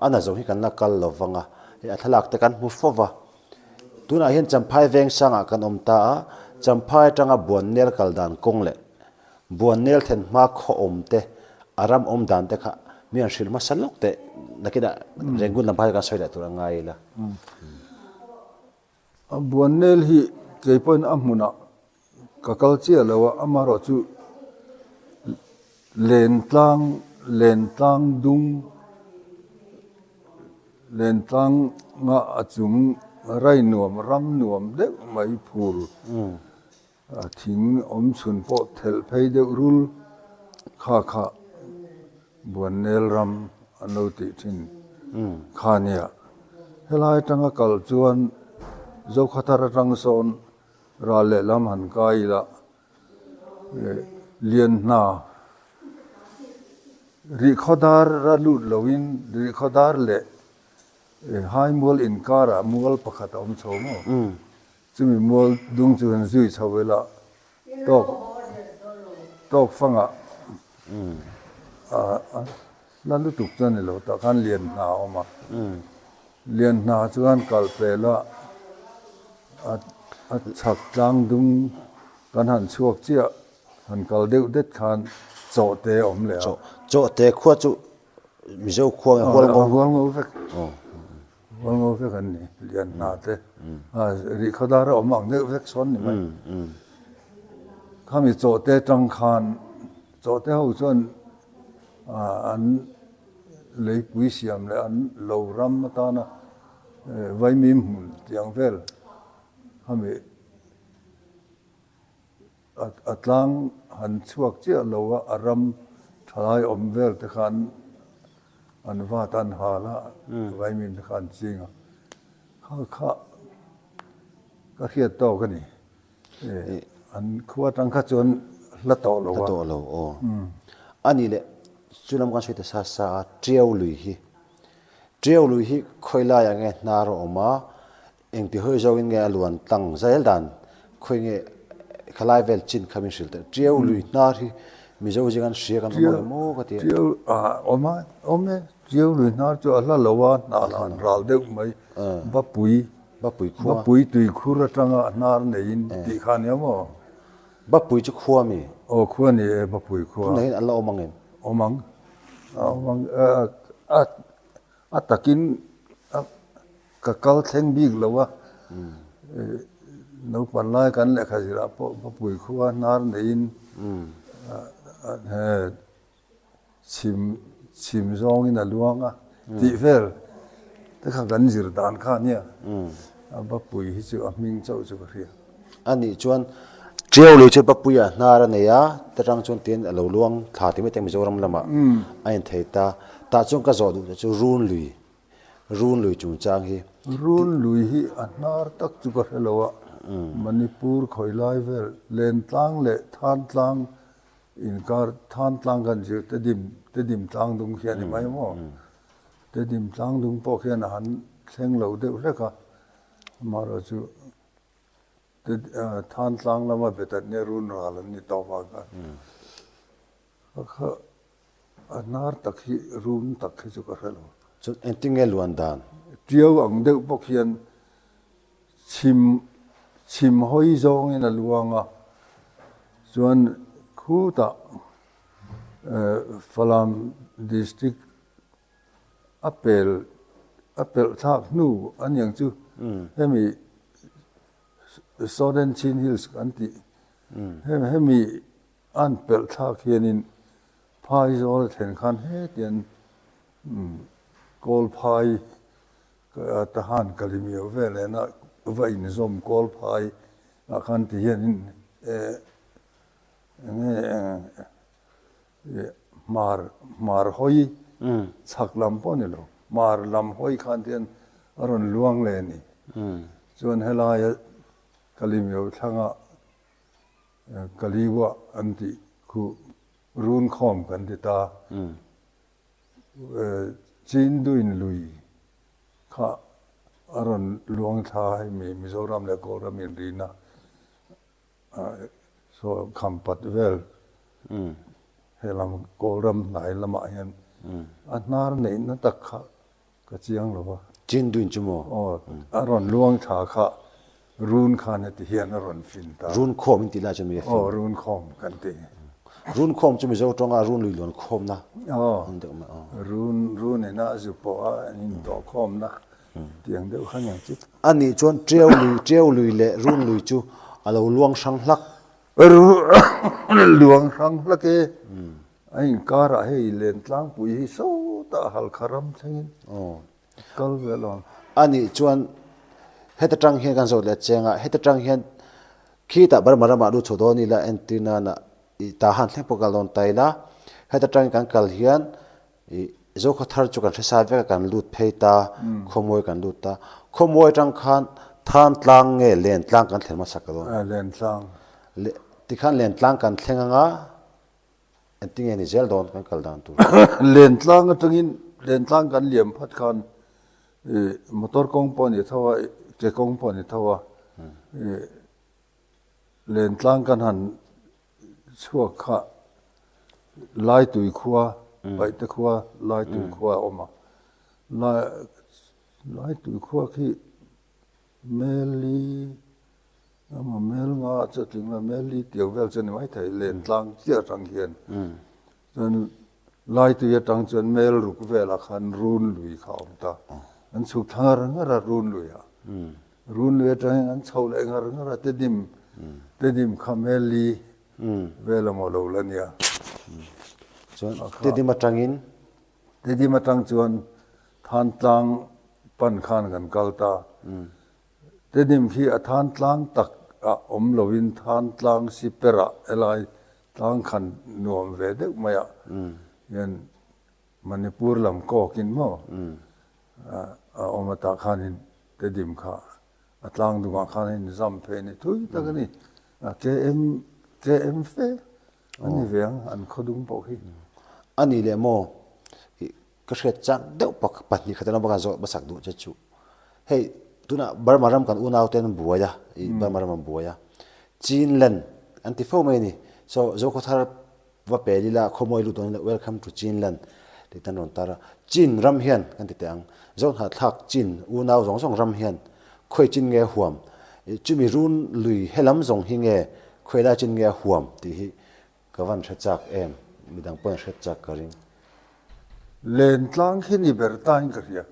[SPEAKER 1] a na zawng hi kan la kal lo vang a, hei a thlalak te kan hmu fo va. Tunah hian Champhai veng sangah kan awm ta a, Champhai atanga buan nel kal dan kawng leh buan nel then hma khaw awm te, a ram awm dan te kha mi an hrilh hmasa lawk teh nakinah Rangoon lam phai kan sawi leh tur a ngai ila.
[SPEAKER 2] A buan nel hi kei pawhin a hmunah Ka kal chiah lo a, amaherawh chu Lentlang, Lentlang dung, Lentlanga a chung rai nuam, ram nuam deuh mai phul, thing awm chhun pawh thelh phei deuh rul kha kha Buannel ram an lo tih thin kha nia. Helai atanga kal chuan Zokhathar atang sawn Ral lehlam han kai ila lian hna rihkhawdar a lut loin rihkhawdar leh haimual inkarah mual pakhat a awm chho maw? Chumi mual dung chu han zui chho ila tawk tawk fangah La lutuk chu a ni lo tah khan lian hna a awm a, lian hna chuan kal pel a, a chhak tlang dung kan han chhuak chiah han kal deuh det khan chawhte a awm leh a.
[SPEAKER 1] Chawhte khua chu Mizo khua nge Hualngo?
[SPEAKER 2] Hualngo vek, Hualngo vek an ni lian hna te, rihkhawdar a awm ang deuh vek sawn ni mai. Khami chawhte tang khan chawhte ho chuan An leipui siam leh an lo ram atana vaimim hmun tiang vel khami a tlang han chhuak chiah lo a, a ram thalai awm vel te khan an vat a an hal a, vaimim te kha an ching a, kha kha ka hriat tawk a ni. An khua atang kha chuan hla tawh lo a.
[SPEAKER 1] Hla tawh lo aw. A nih leh chu lam kan sawi ta sa sa a, Tiau lui hi. Tiau lui hi khawi laiah nge hnar a awm a, engti hawi zawngin nge a luan tlang zel dan khawi nge khalai vel chin kha min hrilh teh. Tiau lui hnar hi Mizo zinga an hria kan awm ang emaw ka ti a.
[SPEAKER 2] Tiau a awm a, awm e. Tiau lui hnar chu a hla lo a, hnah lah an ral deuh mai. Bapui.
[SPEAKER 1] Bapui khua.
[SPEAKER 2] Bapui tuikhur atanga hnar neiin tih kha ania maw?
[SPEAKER 1] Bapui chu khua mi?
[SPEAKER 2] Aw khua ni e Bapui khua.
[SPEAKER 1] Tunah hian an la awm ang em?
[SPEAKER 2] Awm ang. A awm ang. A a takin a ka kal thleng bik lo a. Naupan lai kan lehkha zirah pawh Bapui khua hnar neiin he Chhim chhim zawngin a luang a tih vel te kha kan zir dan kha a nia. A Bapui hi chu a hming chauh chu ka hria.
[SPEAKER 1] A nih chuan Tiau lui chu Bapuia hnar a nei a, ta tang chuan tiin a lo luang thla ti mai te Mizoram lamah a inthei ta. Tah chuan ka zawh duh te chu Run lui, Run lui chungchang hi.
[SPEAKER 2] Run lui hi a hnar tak chu ka hre lo a, Manipur khawilai vel Lentlang leh Thantlang Inkar than tlang kan zir Tedim Tedim tlang dung khi a ni mai maw? Tedim tlang dung pawh khian a han thleng lo deuh hlek a, amaherawh chu than tlang lama bet an nia run ral an ni tawh vang khan a kha a hnar tak hi run tak hi chu ka hre lo.
[SPEAKER 1] Chuan engtin nge luan dan?
[SPEAKER 2] Tiau ang deuh bawk hian Chhim chhim hawi zawngin a luang a, chuan khutah Falam District a pel a pelh thlak hnu a niang chu hemi Southern Chin Hills kan tih hemi an pelh thlak hianin Phaizawl a thlen khan hetiang Kawlphai Tahan Kalimiau vel ena va inzawm Kawlphai. Tah khan ti hianin eng nge hmar hmar hawi chhak lam pawh a ni lo, hmar lam hawi khan ti hian a rawn luang leh a ni. Chuan helaia Kalimyo thlanga Kaliwa an tih khu Runkhawm kan ti ta. Chinduin lui kha a rawn luang thla a hei mi Mizoram leh Kawlram inrina saw Khampat vel helam Kawlram hnai lamah hian a hnar neihna tak kha Ka chiang lo va.
[SPEAKER 1] Chin duin chu maw?
[SPEAKER 2] Aw, a rawn luang tha kha run khan heti hian a rawn fin ta.
[SPEAKER 1] Run khawm in tih lai chuan mi a fin.
[SPEAKER 2] Aw, run khawm kan ti.
[SPEAKER 1] Run khawm chu Mizo tawnga run lui luan khawmna an deuh mai. Aw.
[SPEAKER 2] Run, run ina a zu pawh a an indawh khawmna tiang deuh kha nia chu.
[SPEAKER 1] A nih chuan Tiau lui, Tiau lui leh run lui chu a lo luang hrang hlak.
[SPEAKER 2] Luang hrang hlak e. A inkarah hei Lentlangpui hi sawtah Halkha ram thlengin kal ve alawm.
[SPEAKER 1] A nih chuan heta tang hian kan zawt leh cheng a, heta tang hian khitah Burma ramah lut chho dawn ila entir nana i Tahan thleng pawh kal dawn ta ila, heta tangin kan kal hian i Zokhawthar chu kan hre sa vek a, kan lut phei ta, Khawmawi kan lut ta. Khawmawi atang khan Thantlang nge Lentlang kan thlen hmasak ka dawn?
[SPEAKER 2] Lentlang.
[SPEAKER 1] Tikhan Lentlang kan thleng anga Engtin nge ni zel dawn kan kal dan tur?
[SPEAKER 2] Lentlang atangin Lentlang kan liam phat khan motor kawng pawh a ni tho a, ke kawng pawh a ni tho a, Lentlang kan han chhuak kha Laitui khua, Paihte khua Laitui khua a awm a, Laitui khua khi Meli emaw mel nga chu a tling lo, Meli tiang vel chu a ni maithei, len tlang chiah atang hian. Chuan Laitui atang chuan mel ruk velah khan run lui kha a awm ta. An chhuk thla ngar ngar a run luiah. Run lui atangin an chho leh ngar ngar a, Tedim, Tedim kha Meli vel emaw lo la nia.
[SPEAKER 1] Chuan Tedim atangin
[SPEAKER 2] Tedim atang chuan Thantlang pan khan kan kal ta. Tedim khi a Thantlang tak ah awm loin Thantlang siper ah helai tlang khan nuam ve deuh mai ah hian Manipur lam kawk in maw a awm a tah khanin Tedim kha a tlang dungah khan a inzam phei a ni thui tak a ni. KM KM fe A ni ve ang, an khaw dung pawh khi.
[SPEAKER 1] A nih leh maw, ka hriat chak deuh pahnih khat emaw ka zawh hmasak duh che chu. Hei, tunah Burma ram kan unau te an buai a, ih Burma ram an buai a. Chinland an ti fo mai a ni. So, Zokhawthar va pel ila, khawmawi lut dawn ila, Welcome to Chinland tih te an rawn tar a. Chin ram hian kan ti teh ang, Zohnahthlak Chin unau zawng zawng ram hian khawi chin nge huam? Chumi run lui helam zawng hi nge Khawi lai chin nge a huam tih hi ka van hre chak em, midang pawhin hre chak ka ring.
[SPEAKER 2] Lentlang khi ni ber tain ka hria.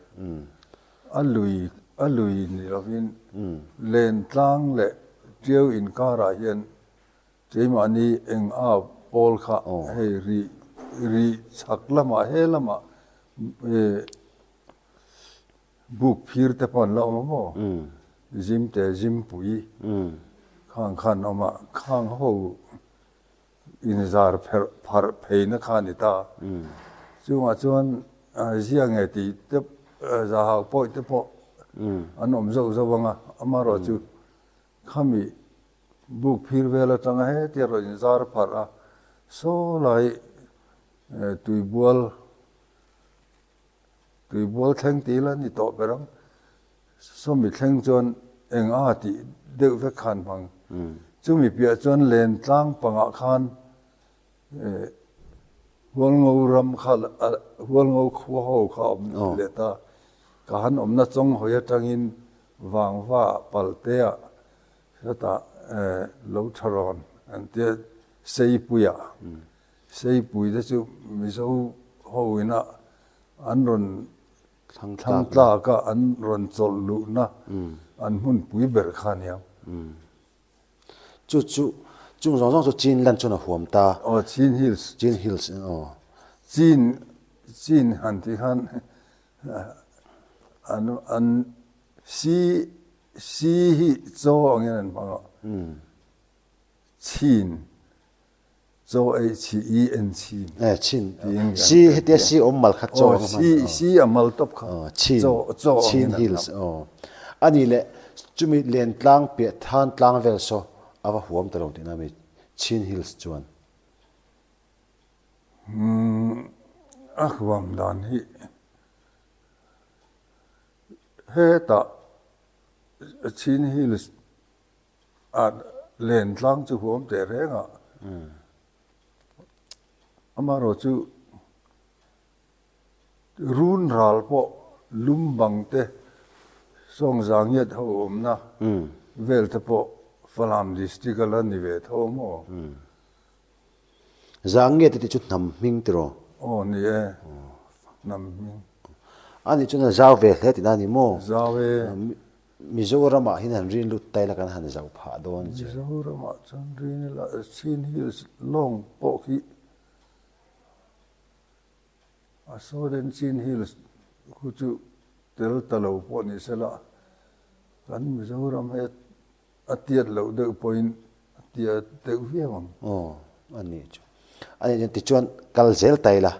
[SPEAKER 2] A lui a lui ni lovin Lentlang leh Tiau inkarah hian keimahni eng a pawl kha hei ri ri chhak lamah he lamah Buk phir te pawh an la awm a maw? Zimte, Zimpui khang kha an awm a, khang ho inzar pherh pharh pheina kha a ni ta. Chungah chuan zia nge tih te zahau pawih te pawh an awm zauh zauh ang a, amaherawhchu khami buk phir vel atanga hetia rawn inzar pharh a, saw lai tuibual Tuibual thleng tih ila ni tawh ber ang. Sawmi thleng chuan eng a tih deuh vek khan hmang. Chumi piah chuan len tlang pangah khan Hualngo ram kha Hualngo khua ho kha a awm leh ta. Ka han awmna chawnghawi atangin Vangva Paltea hetah lo tha rawn an tia Seipuia Seipui te chu Mizo ho ina an rawn thlang tlak a, an rawn chawlh luhna an hmunpui ber kha a nia.
[SPEAKER 1] Chu chu chung zawng zawng chu Chin land chuan a huam ta.
[SPEAKER 2] Aw Chin Hills.
[SPEAKER 1] Chin Hills aw.
[SPEAKER 2] Chin Chin han tih khan an an si si hi chaw angin an hmang a. Chin chaw ei chi i en chin.
[SPEAKER 1] Eh chin. Si hetia si awm mal kha chaw ang
[SPEAKER 2] hman. Si si a mal tawp kha.
[SPEAKER 1] Chin. Chaw Chin Hills. Aw. Ani leh chumi len tlang piah than tlang vel saw a va huam ta lo tihna mi Chin Hills chuan.
[SPEAKER 2] A huam dan hi hetah Chin Hills A len tlang chu huam teh reng a, amaherawh chu run ral pawh lum bang te sawng zangiat ho awmna vel te pawh Falam district a la ni ve tho maw?
[SPEAKER 1] Zangiat tih chu hnam hming tiraw?
[SPEAKER 2] Aw ni e, hnam hming.
[SPEAKER 1] A nih chuan a zau ve hle tihna a ni maw?
[SPEAKER 2] Zau e.
[SPEAKER 1] Mizoramah hian han rin lut ta ila kan han zauh phah dawn che.
[SPEAKER 2] Mizoramah chuan rin ila Chin Hills lawng pawh khi a Southern Chin Hills khu chu tel ta lo pawh ni sela kan Mizoram hi a tiat loh deuh pawhin a tiat deuh viau ang.
[SPEAKER 1] Aw a nih chu. A nih chuan tichuan kal zel ta ila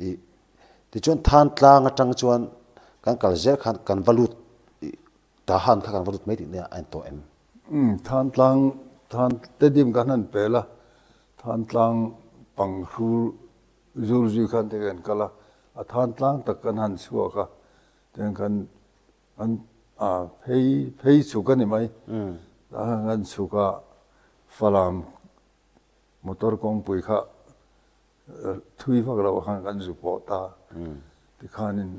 [SPEAKER 1] ih Tichuan Thantlang atang chuan kan kal zel khan kan va lut ih Tahan kha kan va lut mai tih nia a en tawh em?
[SPEAKER 2] Umm Thantlang Than Tedim kan han pel a, Thantlang Panghrul Zulzui khan te kan kal a, a Thantlang tak kan han chhuak a, tiang khan kan ah phei phei chhuk a ni mai, tah khan kan chhuk a Falam motor kawngpui kha Thui vak loh khan kan zu pawh ta tikhanin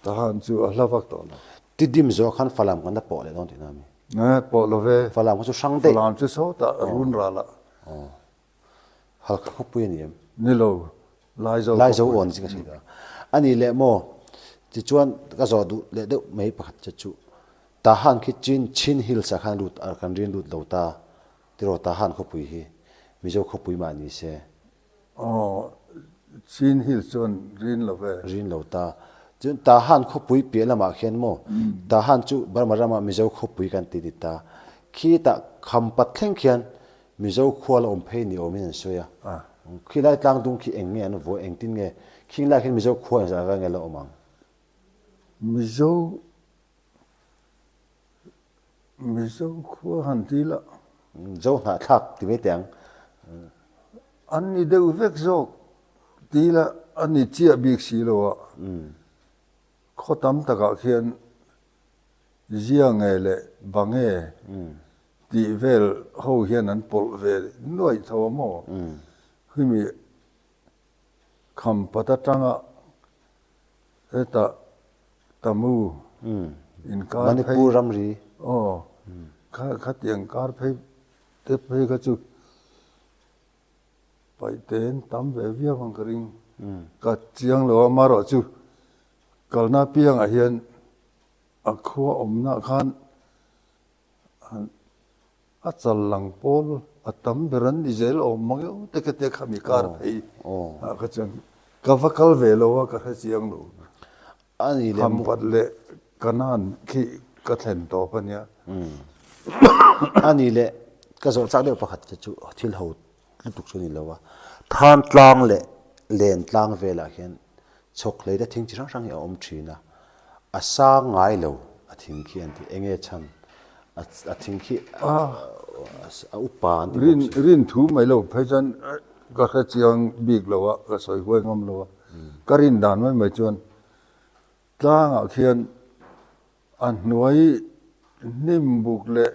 [SPEAKER 2] tahan chu a hla vak tawh lo.
[SPEAKER 1] Tidim zawh khan Falam kan la pawh leh dawn tihna a mi?
[SPEAKER 2] Nge pawh lo ve.
[SPEAKER 1] Falam kha chu hrang daih.
[SPEAKER 2] Falam chu sawtah run ralah.
[SPEAKER 1] Aw. Halkha khawpui a ni em?
[SPEAKER 2] Ni lo. Laizo
[SPEAKER 1] khawpui. Laizo awn chi ka hria ta. A nih leh maw? Tichuan ka zawh duh leh deuh mai pakhat che chu Tahan khi Chin Chin Hills ah khan lut kan rin lut lo ta. Tiraw Tahan khawpui hi Mizo khawpui mah ni se.
[SPEAKER 2] Aw, Chin Hills chuan rin lo ve.
[SPEAKER 1] Rin lo ta. Chuan Tahan khawpui piah lamah khian maw, Tahan chu Burma rama Mizo khawpui kan ti ni ta. Khitah Khampat thleng khian Mizo khua la awm phei ni awmin an sawi a. Khilai tlangdung khi eng nge an vuah, engtin nge khing lai khian Mizo khua engzah vel nge la awm ang?
[SPEAKER 2] Mizo Mizo khua han ti la.
[SPEAKER 1] Zo hnahthlak ti mai teh ang.
[SPEAKER 2] An ni deuh vek zawk ti la a ni chiah bik si lo a. Khaw tam takah khian zia nge leh ba nge tih vel ho hian an pawlh ve nuaih tho a maw? Khimi Khampat atanga hetah Tamu inkar phei
[SPEAKER 1] Manipur ramri.
[SPEAKER 2] Aw kha khatiang kar phei te phei kha chu paihte an tam ve viau ang ka ring. Ka chiang lo a amaherawh chu kalna piangah hian a khua awmna khan A chal lang pawl a tam ber an ni zel awm mang eo te ka tia khami kar phei ah kha chuan ka va kal ve lo a ka hre chiang lo. Khampat leh Kanan khi ka thlen tawp a nia.
[SPEAKER 1] A ni leh ka zawh chak deuh pakhat te chu thil ho lutuk chu a ni lo a, Thantlang leh Lentlang velah hian Chhawk hlei te thing chi hrang hrang hi a awm thin a, a sang ngai lo a thing khi an ti, enge chhan a thing khi a upa an ti bawk si.
[SPEAKER 2] Rin thu mai lo phei chuan ka hre chiang bik lo a, ka sawi huai ngam lo a, ka rin dan mai mai chuan tlangah khian a hnuai hnim buk leh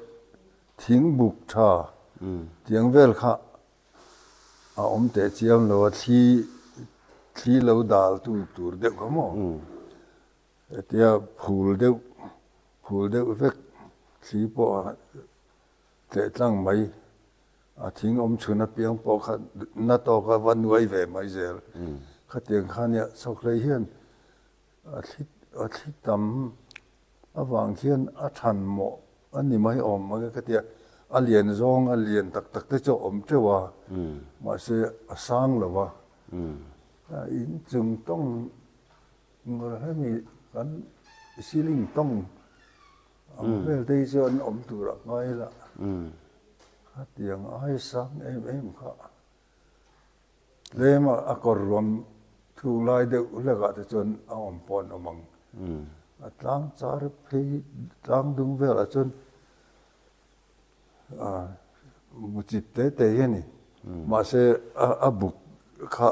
[SPEAKER 2] thing buk tha tiang vel kha A awm teh chiam lo a, thli thli lo dal tu tur deuh kha maw? Hetia phul deuh phul deuh vek thli pawh a tleh tlang mai, a thing awm chhun apiang pawh kha na tawk a va nuai ve mai zel. Khatiang kha nia chhawkhlei hian A thli a thli tam avang khian a than mawh a ni mai awm mang e ka ti a, a lian zawng a lian tak tak te chu a awm teuh a, mahse a sang lo va, in chung tawng hemi kan ceiling tawng. Ang vel te hi chu an awm tur ah ngai ila. Khatiang ai sang em em kha. Tlem a a kawr ruam thuk lai deuh hlek ah te chuan a awm pawh an awm ang. A tlang char phei tlang dung vel ah chuan mu chip te te hi a ni. Mahse a buk kha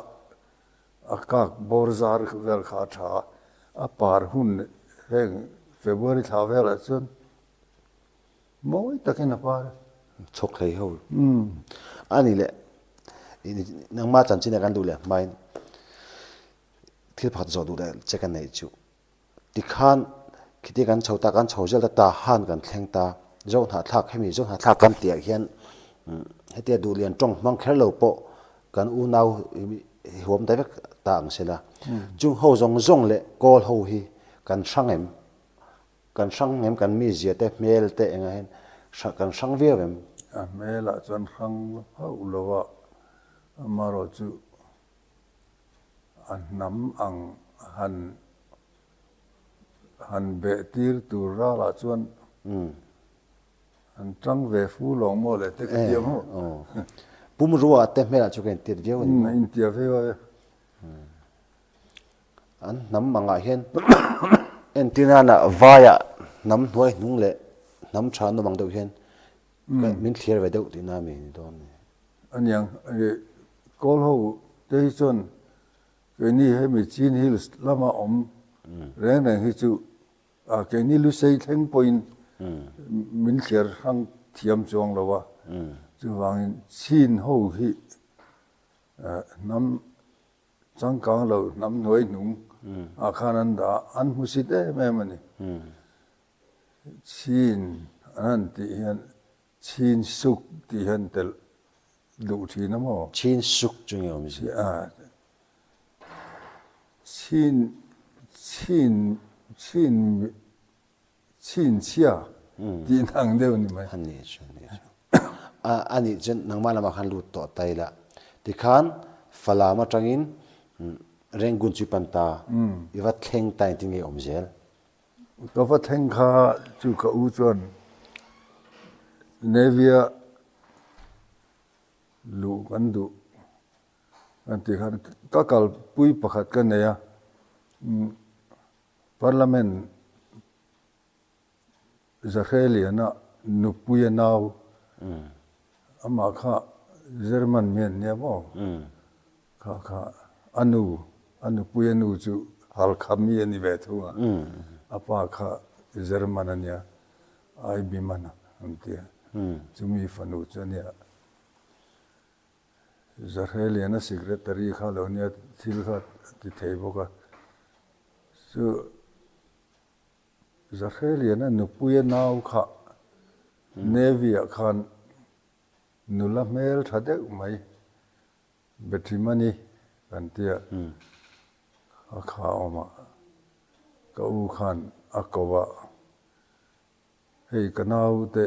[SPEAKER 2] a kak bawr zar vel kha a tha a, a par hun heng February thla velah chuan mawi takin a par a.
[SPEAKER 1] Chhawk hlei ho. A ni leh, nangmah chanchin a kan duh leh hmain thil pakhat zawh duh leh che ka neih chu. Tikhan khiti kan chho ta, kan chho zel ta, ta han kan thleng ta, Zohnahthlak hemi Zohnahthlak kan tih ah hian hetia duhlian tawng hmang kher lo pawh kan unau hi huam ta vek ta ang sela. Chung ho zawng zawng leh kawl ho hi kan hrang em? Kan hrang em kan mizia te hmel te engah hian kan hrang viau em?
[SPEAKER 2] A hmelah chuan hrang hauh lo a, amaherawhchu A hnam ang han han beh tir tur ralah chuan han tang ve fu lawng maw le te ka ti ang aw.
[SPEAKER 1] Pumrua te hmelah chu ka intiat viau a ni maw?
[SPEAKER 2] Intiat viau a.
[SPEAKER 1] An hnam angah hian entir nana vaiah hnam hnuai hnung leh hnam tha an awm ang deuh hian min thlir ve deuh tihna mi ni dawn a ni.
[SPEAKER 2] Aniang, Kawl ho te hi chuan keini hemi Chin Hills lama awm reng reng hi chu keini Lusei thleng pawhin min thliar hrang thiam chuang lo a, chuvangin Chin ho hi hnam changkang lo hnam hnuai hnung ah khan an dah a, an hmusit em em a ni. Chin an han tih hian Chin suk tih hian telh duh thin a maw?
[SPEAKER 1] Chin suk chu nge awm zia?
[SPEAKER 2] Chin, chin, chin, chin chhia tih nang deuh ni mai.
[SPEAKER 1] A nih chu, a nih chu. A, a nih chu nangmah lamah khan lut tawh ta ila. Tikhan Falam atangin Rangoon chu i pan ta, i va thleng ta engtin nge awm zel?
[SPEAKER 2] Ka va thleng kha chu ka u chuan Navy-a luh kan duh kan tih khan ka kalpui pakhat ka nei a, Parliament Zahreliana nupuia nau amah kha German mi an nia maw? Kha kha a nu, a nupui a nu chu Halkha mi a ni ve thung a, a pa kha German a nia, Aibiman an ti a, chumi fanu chu a nia. Zahreliana secretary kha lo nia, thil kha a ti thei bawk a, chu Zahreliana nupui a nau kha Navy ah khan nula hmel tha deuh mai Bethimani kan tia a kha awm a, ka u khan a ko a, hei ka nau te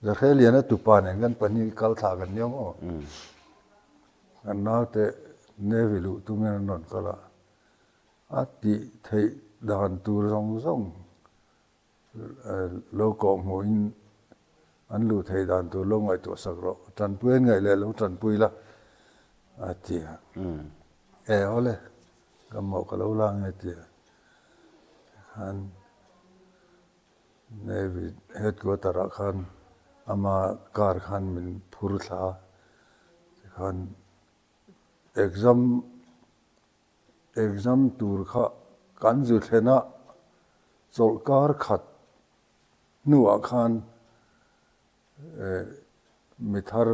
[SPEAKER 2] Zahreliana tupa nen kan pahnih kal thla kan nia maw? Kan nau te Navy luh tumin an rawn kal a, A tih theih dan tur zawng zawng lo kawh hmuhin an luh theih dan tur lo ngaihtuah sak rawh, tanpui an ngaih leh lo tanpui la a ti a. E awle, ka mawh ka lo la ange ti a. Tikhan Navy headquarter ah khan ama car khan min phur thla a, tikhan exam Exam tur kha kan zu thlen a, chawlhkar khat hnuah khan mi thar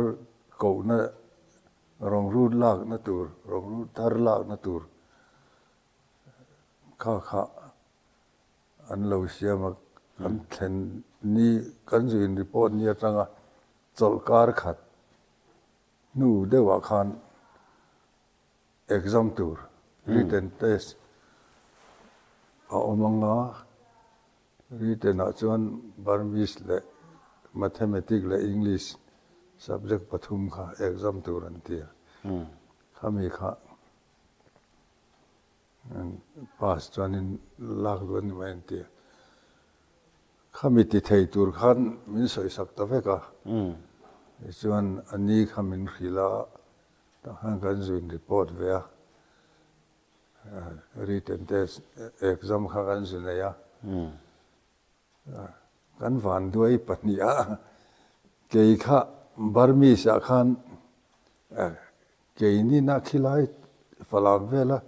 [SPEAKER 2] kohna rawngrut lakna tur, rawngrut thar lakna tur kha kha an lo siam a, kan thlen ni, kan zu in report ni atanga chawlhkar khat hnu deuhah khan Exam tur, written test, a awm ang a, written ah chuan Burmese leh Mathematic leh English subject pathum kha exam tur an ti a, khami kha pass chuanin lak luh a ni mai an ti a. Khami ti thei tur khan min sawisak ta vek a. Tichuan a ni kha min hrilh a, tah khan kan zuin report ve a. Written test exam kha kan zu nei a. Kan vanduai pahniha kei kha Burmese ah khan Keinin a khilai Falam vela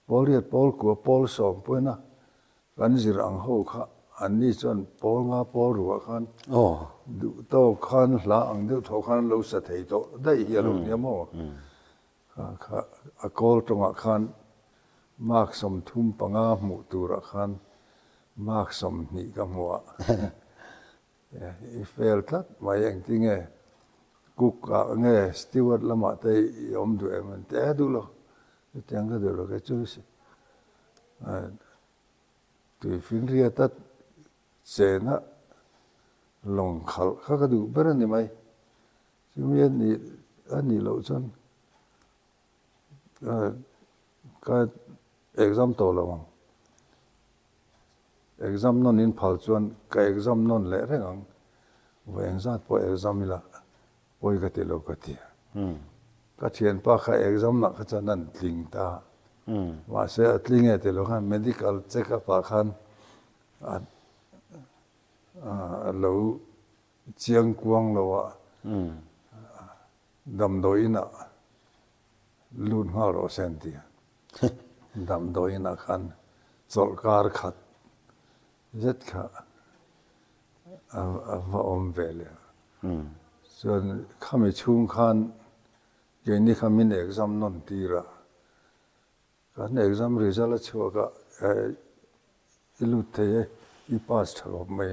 [SPEAKER 2] Pawlriat pawl kua pawl sawm pawina kan zir ang ho kha anni chuan pawl nga pawl ruah khan duh tawk khan hla ang deuh thaw khan an lo sa thei tawh daih hi a lo nia maw? Kha kha a kawl tawngah khan mark 35 hmuh turah khan mark 20 ka hmu a. I fel tlat mai engtinge cook ah nge steward lamah te i awm duh em an ti a, duh lo chutiang ka duh lo kei chu tuifinriata chena lawng khalh kha ka duh ber a ni mai chumi a nih a nih loh chuan ka exam tawh lo ang. Exam nawn in phal chuan ka exam nawn leh reng ang, vawi engzat pawh exam ila pawi ka ti lo ka ti. Ka thianpa kha exam lah kha chuan an tling ta, mahse a tling e ti lo khan medical check up ah khan a lo chiang kuang lo a, damdawi inah lut nghal rawh se an ti a. Damdawiinah khan chawlhkar khat zet kha a va awm ve leh a. Chuan khami chhung khan keini kha min exam nawn tir a, kan exam result a chhuak a, i lut thei e, i pass tha khawp mai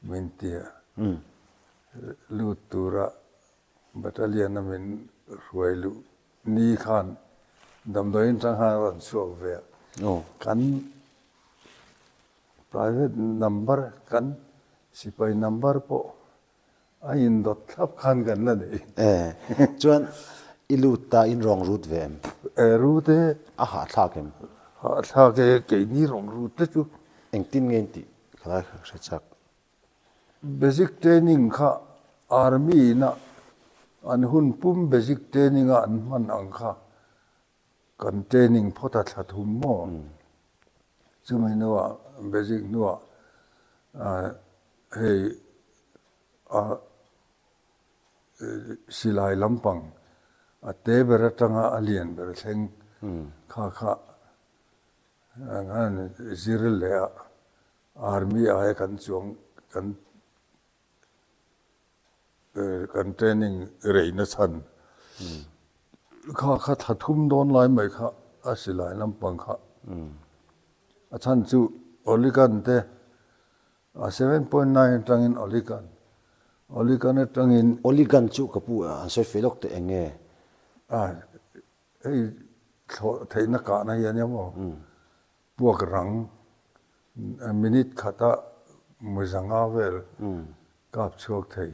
[SPEAKER 2] min ti a. Lut tura Battalion a min hruai luh ni khan damdawiin atang khan a rawn chhuak ve a. Kan private number kan sipai number pawh a indawt thlap khan kan la nei.
[SPEAKER 1] E, chuan i lut ta in rawng rut ve em?
[SPEAKER 2] E, rut e.
[SPEAKER 1] A hahthlak em?
[SPEAKER 2] Hahthlak e, keini rawng rut te chu.
[SPEAKER 1] Engtin nge in tih ka la hre chak.
[SPEAKER 2] Basic training kha Army ina an hun pum basic training a an hman ang kha kan training phawt a thla thum maw? Chumi hnuah basic hnuah hei a silai lampang a te ber atanga a lian ber thleng kha kha an zir leh a. Army aia kan chuang kan kan training reina chhan kha kha thla thum dawn lai mai kha a silai lampang kha a chhan chu Oligan te a 7.9 atangin Oligan Oligan atangin
[SPEAKER 1] Oligan chu ka pu an sawi feh lawk teh eng nge?
[SPEAKER 2] A hei thlawh theihna kahna hi a nia maw? Puak rang minute khata muzanga vel kap chhuak thei.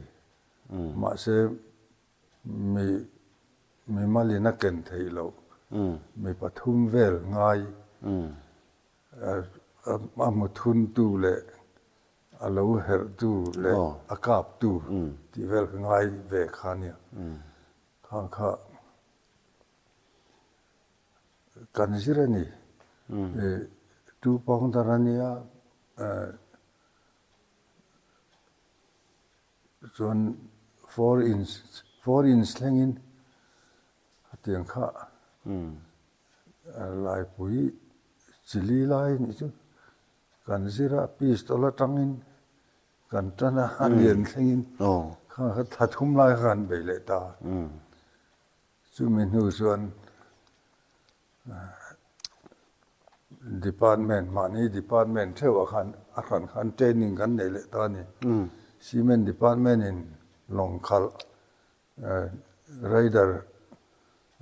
[SPEAKER 2] Mahse mi mimalin a ken theih loh mi pathum vel ngai a hmu thuntu leh a lo herhtu leh a kaptu tih vel kha ngai ve kha nia. Khang kha Kan zir a ni. Tupangdar a nia chuan 4 inch 4 inch thlengin hetiang kha laipui chili lai a nih chu kan zir a pistol atangin kan tan a a lian thlengin kha thla thum lai kha kan bei leh ta. Chumi hnu chuan department, mahni department theuhah khan a hran khan training kan nei leh ta a ni. Cement department in lawng khalh, radar,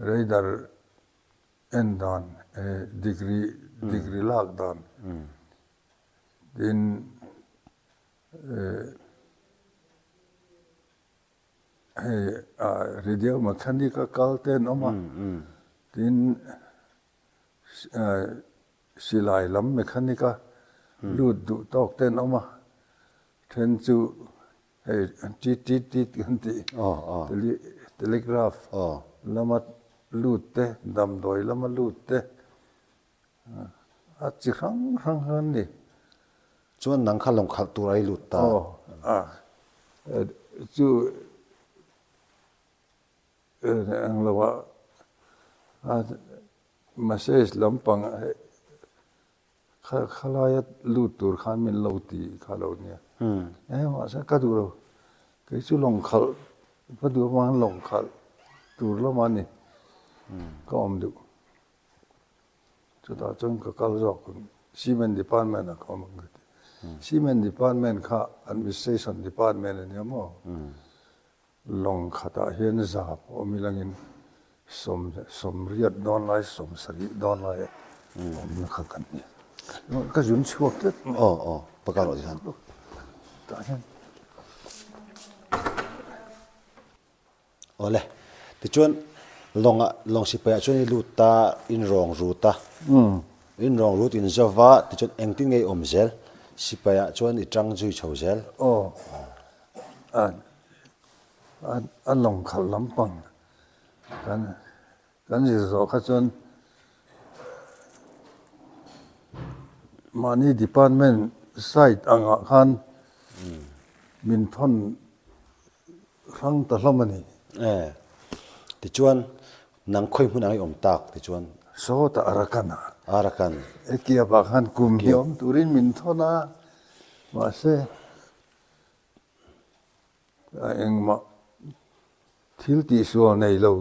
[SPEAKER 2] radar en dan, degree, degree lak dan, tin Hei radio mechanic a kal te an awm a, tin silai lam mechanic a lut duh tawk te an awm a. Then chu hei tit tit tit kan tih telegraph lama lut te, damdawi lama lut te a chi hrang hrang kha an ni.
[SPEAKER 1] Chuan nang kha lawng khalh tur a i lut ta.
[SPEAKER 2] Aw, chu Eng lo ah message lampang khalaia lut tur khan min lo ti kha lo nia. Eng mahse ka duh lo, kei chu lawng khalh ka duh avangin lawng khalh tur lamah a ni ka awm duh. Chutah chuan ka kal zawk ang Cement department ah ka awm ang ka ti. Cement department kha administration department a nia maw? Lawng khatah hian zap awm ilangin sawmriat dawn lai, 70 dawn lai awmna kha kan ni. Ka zun chhuak tlat mai.
[SPEAKER 1] Aw, aw, pakar rawh hian.
[SPEAKER 2] Tah hian.
[SPEAKER 1] Awle, tichuan lawngah, lawng sipaiah chuan i lut ta, in rawng rut a. In rawng rut in zo va, tichuan engtin nge i awm zel? Sipaiah chuan i tang zui chho zel.
[SPEAKER 2] Aw, A lawng khalh lampang kan kan zir zawh kha chuan mahni department side angah khan min thawn hrang ta hlawm a ni.
[SPEAKER 1] E, tichuan nang khawi hmun ang i awm tak tichuan?
[SPEAKER 2] Sawtah Arakan ah.
[SPEAKER 1] Arakan.
[SPEAKER 2] E kiapah khan kum hi awm turin min thawn a, mahse A engmah thil tihsual nei lo,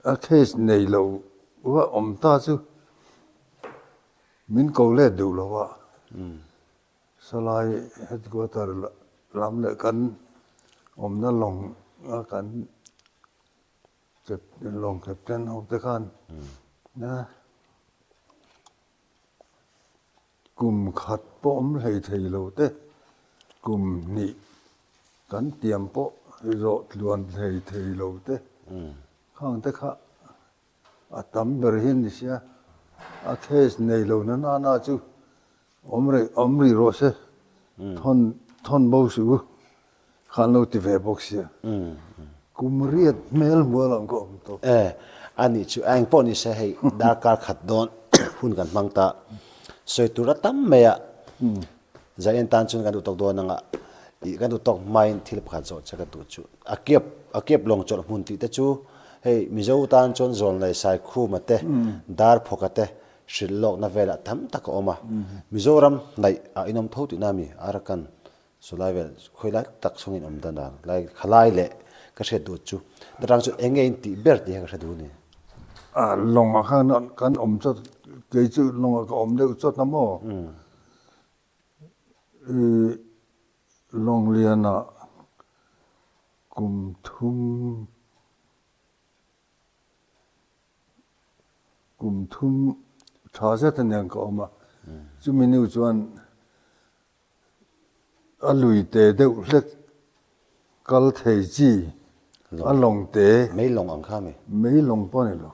[SPEAKER 2] a case nei lo va awm ta chu min ko let duh lo a. Salai headquarter lam leh kan awmna lawng a kan lawng captain ho te khan Kum khat pawh awm hlei thei lo te, kum hnih kan tiam pawh zawh tluan hlei thei lo te, khang te kha a tam ber hi a ni sia, a case nei lo na nana chu awm rih awm rih rawh se, thawn thawn bo suh u kha an lo ti ve bawk sia, kum riat hmel hmual ang ka awm tawh.
[SPEAKER 1] E, a nih chu a eng pawh ni se hei darkar khat dawn hun kan hmang ta, sawi tur a tam mai a, zai en tan chuan kan duh tawk dawn anga ih kan duh tawk hmain thil pakhat zawh che ka duh chu a kiap a kiap lawng chawlh hmun tih te chu hei Mizo tan chuan Zawlnei Saikhuma te Darphawka te hrilh lawkna velah tam tak a awm a, Mizoram hnaih ah inawm tho tihna a mi Arakan Chulai vel khawi lai tak chungin awm dan dan lai khalai leh ka hriat duh chu darang chu eng nge in tih ber tih hi ka hre duh a ni.
[SPEAKER 2] A lawngah khan kan awm chawt kei chu lawngah ka awm deuh chawt a maw? I Lawnglianah kum thum kum thum tha zet aniang ka awm a, chumi nu chuan A lui te deuh hlek kal thei chi, a lawng te.
[SPEAKER 1] Mei lawng ang kha mi?
[SPEAKER 2] Mei lawng pawh a ni lo.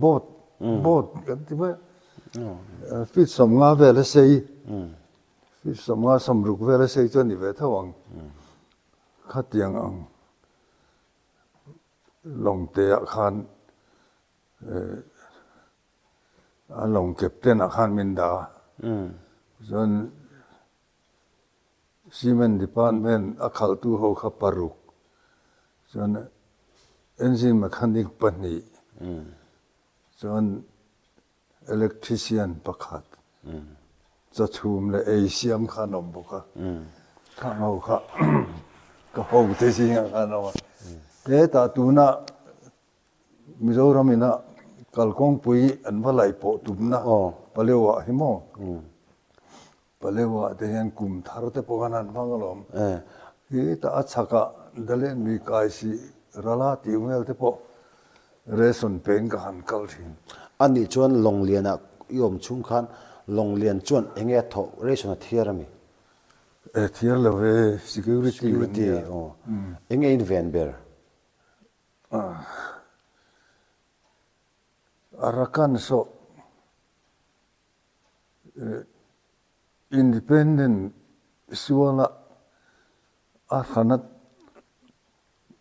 [SPEAKER 2] Boat, boat kan ti mai a. Feet 50 vel a sei, feet 50 60 vel a sei chu a ni ve tho ang. Khatiang ang lawng te ah khan A lawng captain ah khan min dah a, chuan cement department a khalhtu ho kha paruk, chuan engine mechanic pahnih, chuan electrician pakhat, chawchhum leh ei siam kha an awm bawk a, khang ho kha ka hote zingah khan an awm a, hetah tunah Mizoram ina kalkawngpui an va laih pawh tumna Paleuah hi maw? Paleuah te hian kum thar te pawh khan an hmang alawm. Hetah a chhakah Dalen lui kai si Rala tih vel te pawh ration pein ka han kal thin.
[SPEAKER 1] A nih chuan Lawnglianah i awm chhung khan Lawnglian chuan eng nge a thawh ration a thiar a mi?
[SPEAKER 2] E thiar lo e, security
[SPEAKER 1] a nia. Eng nge in ven ber?
[SPEAKER 2] Arakan sawh. Independent suala a hrana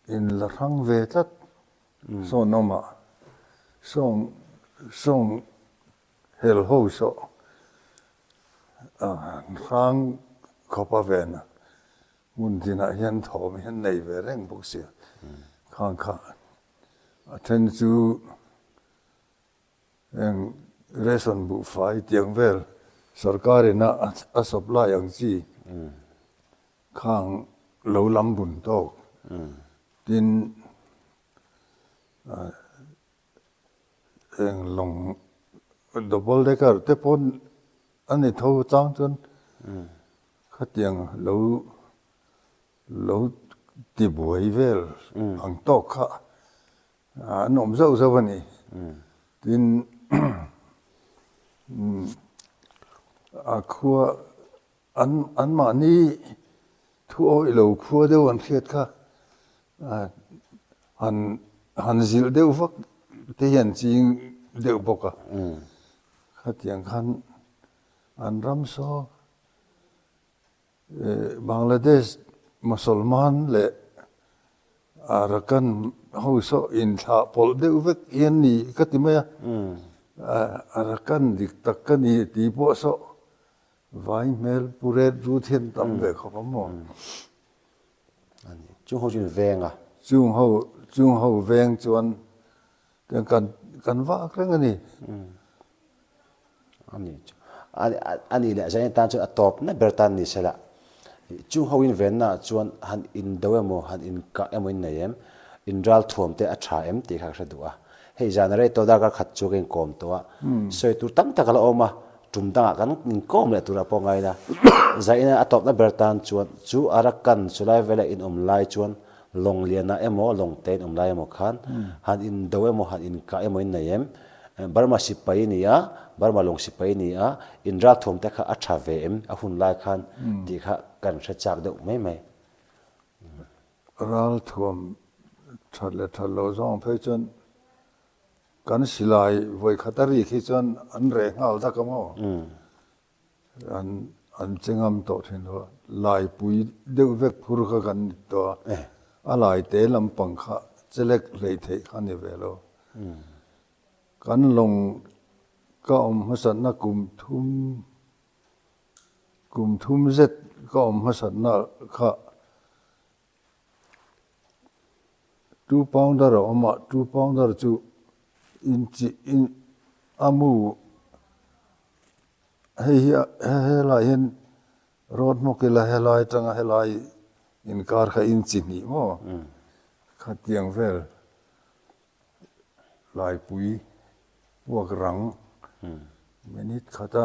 [SPEAKER 2] in la hrang ve tlat sawn awm a, sawng sawng hel ho saw an hrang khawp a ven a, hmun tinah hian thawm hian nei ve reng bawk sia, khang kha a then chu. Heng ration buhfai tiang vel sorkar in a supply ang chi khang lo lam bun tawk tin heng lawng double decker te pawn a ni tho chang chuan khatiang lo lo tibuai vel ang tawk kha An awm zauh zauh a ni. Tin, a khua an anmahni thu awih lo khua deuh an hriat kha han han zilh deuh vak te hi an ching deuh bawk a. Khatiang khan an ram saw Bangladesh Mosolman leh Arakan ho saw inthlah pawlh deuh vek hi an ni ka ti mai a, Arakan dik tak ka ni tih pawh saw vai hmel pu ret rut hian tam ve khawp ang maw?
[SPEAKER 1] Chung ho chu in veng a.
[SPEAKER 2] Chung ho chung ho veng chuan kan kan vak reng a ni.
[SPEAKER 1] A nih leh zain tan chuan a tawpna ber tan ni sela. Chung ho in venna ah chuan han indo emaw han inkah emaw in nei em? In ral thuam te a tha em tih kha ka hre duh a. Hei zan a rei tawh darkar khat chu ka inkawm tawh a. Sawi tur tam tak a la awm a, tum dangah kan inkawm leh turah pawh ngai ila. Zain a tawpna ber tan chuan chu Arakan chulai vela in awm lai chuan lawng lianah emaw lawng te in awm lai emaw khan han indo emaw han inkah emaw in nei em? Burma sipai i ni a, Burma lawng sipai i ni a, in ralthuam te kha a tha ve em a hun lai khan tih kha kan hre chak deuh mai mai.
[SPEAKER 2] Ralthuam that leh that loh zawng phei chuan kan silai vawi khat a rik hi chuan an reh nghal dak a maw? An an che ngam tawh thin lo a, laipui deuh vek phur kha kan ni tawh a, a lai te lampang kha chelek hlei theih kha ni ve lo. Kan lawng ka awm hmasatna kum thum kum thum zet ka awm hmasatna kha Two pounder a awm a, two pounder chu inchi in a mu hei hi helai hian road hmawk ila helai atanga helai inkar kha inchi hnih maw khatiang vel. Laipui puak rang minute khata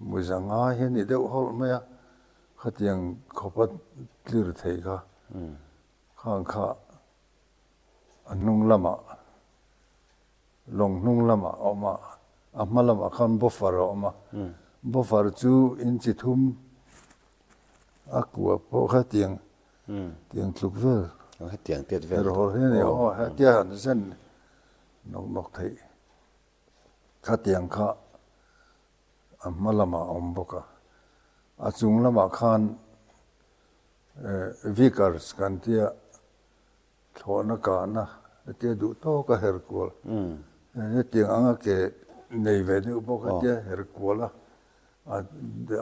[SPEAKER 2] muza ngai hi a ni deuh hawlh mai a, khatiang khawpa tlir thei kha khang kha a hnung lamah lawng hnung lamah a awm a, a hma lamah khan buffer a awm a, buffer chu inchi thum a kua pawh kha tiang Tiang tluk vel.
[SPEAKER 1] Hetiang tiat vel.
[SPEAKER 2] Her hawl hi a ni aw, hetia han zen nawk nawk theih. Khatiang kha a hma lamah a awm bawk a. A chung lamah khan Vickers kan tia thlawhna kahna hetia duh tawk a her kual. Hetiang anga ke nei ve deuh bawk hetia her kual a.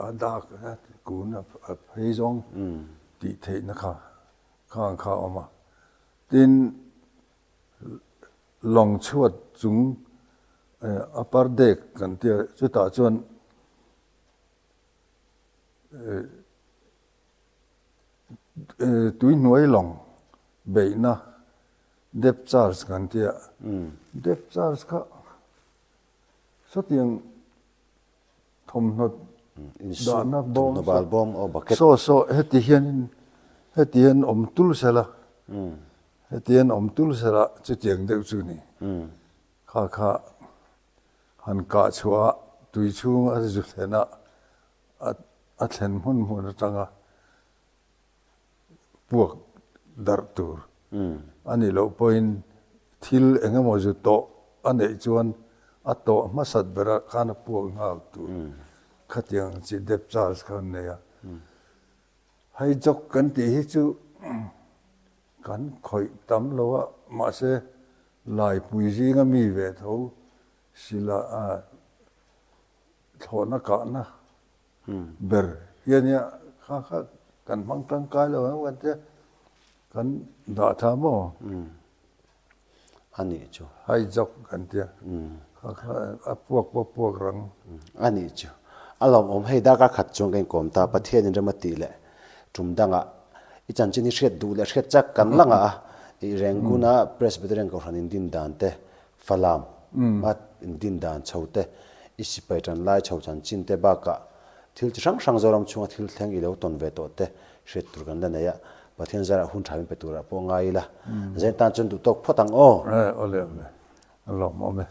[SPEAKER 2] A dak kun a phei zawng tih theihna kha khang kha a awm a. Tin, lawng chhuat chung upper deck kan tia chutah chuan tuihnuai lawng beihna depth charge kan tia depth charge kha sawtiang Thawmhnaw dahna bawm saw saw heti hianin heti hian awm tul sela heti hian awm tul sela chutiang deuh chu ni. Kha kha han kah chhuah a tui chhung a zu thlen a a thlen hmun hmun atanga puak darh tur a nih loh pawhin thil eng emaw zu tawh a neih chuan a tawh hmasat berah khan a puak nghal tur. Khatiang chi depth charge kha an nei a. Hei jawk kan tih hi chu kan khawih tam lo a, mahse Laipui zinga mi ve tho sila thlawhna kahna ber hi a nia, kha kha kan hmang tangkai lo em kan tia, kan dah tha maw?
[SPEAKER 1] A nih chu.
[SPEAKER 2] Hai jawk kan tia, kha kha a puak pawh puak rang.
[SPEAKER 1] A nih chu. A lawmawm hei darkar khat chuan ka inkawm ta, Pathianin rem a tih leh tum dangah i chanchin hi hriat duh leh hriat chak kan la ngah a, i Renguna Presbyterian Kohhran indin dan te Falam a indin dan chho te, i sipai tan lai chho chanchin te bakah thil chi hrang hrang Zoram chhunga thil thleng i lo tawn ve tawh te hriat tur kan la nei a, Pathian zarah hun tha min pe turah pawh ngai ila. Zain tan chuan duh tawk phawt ang aw.
[SPEAKER 2] Awle awle, a lawmawm e.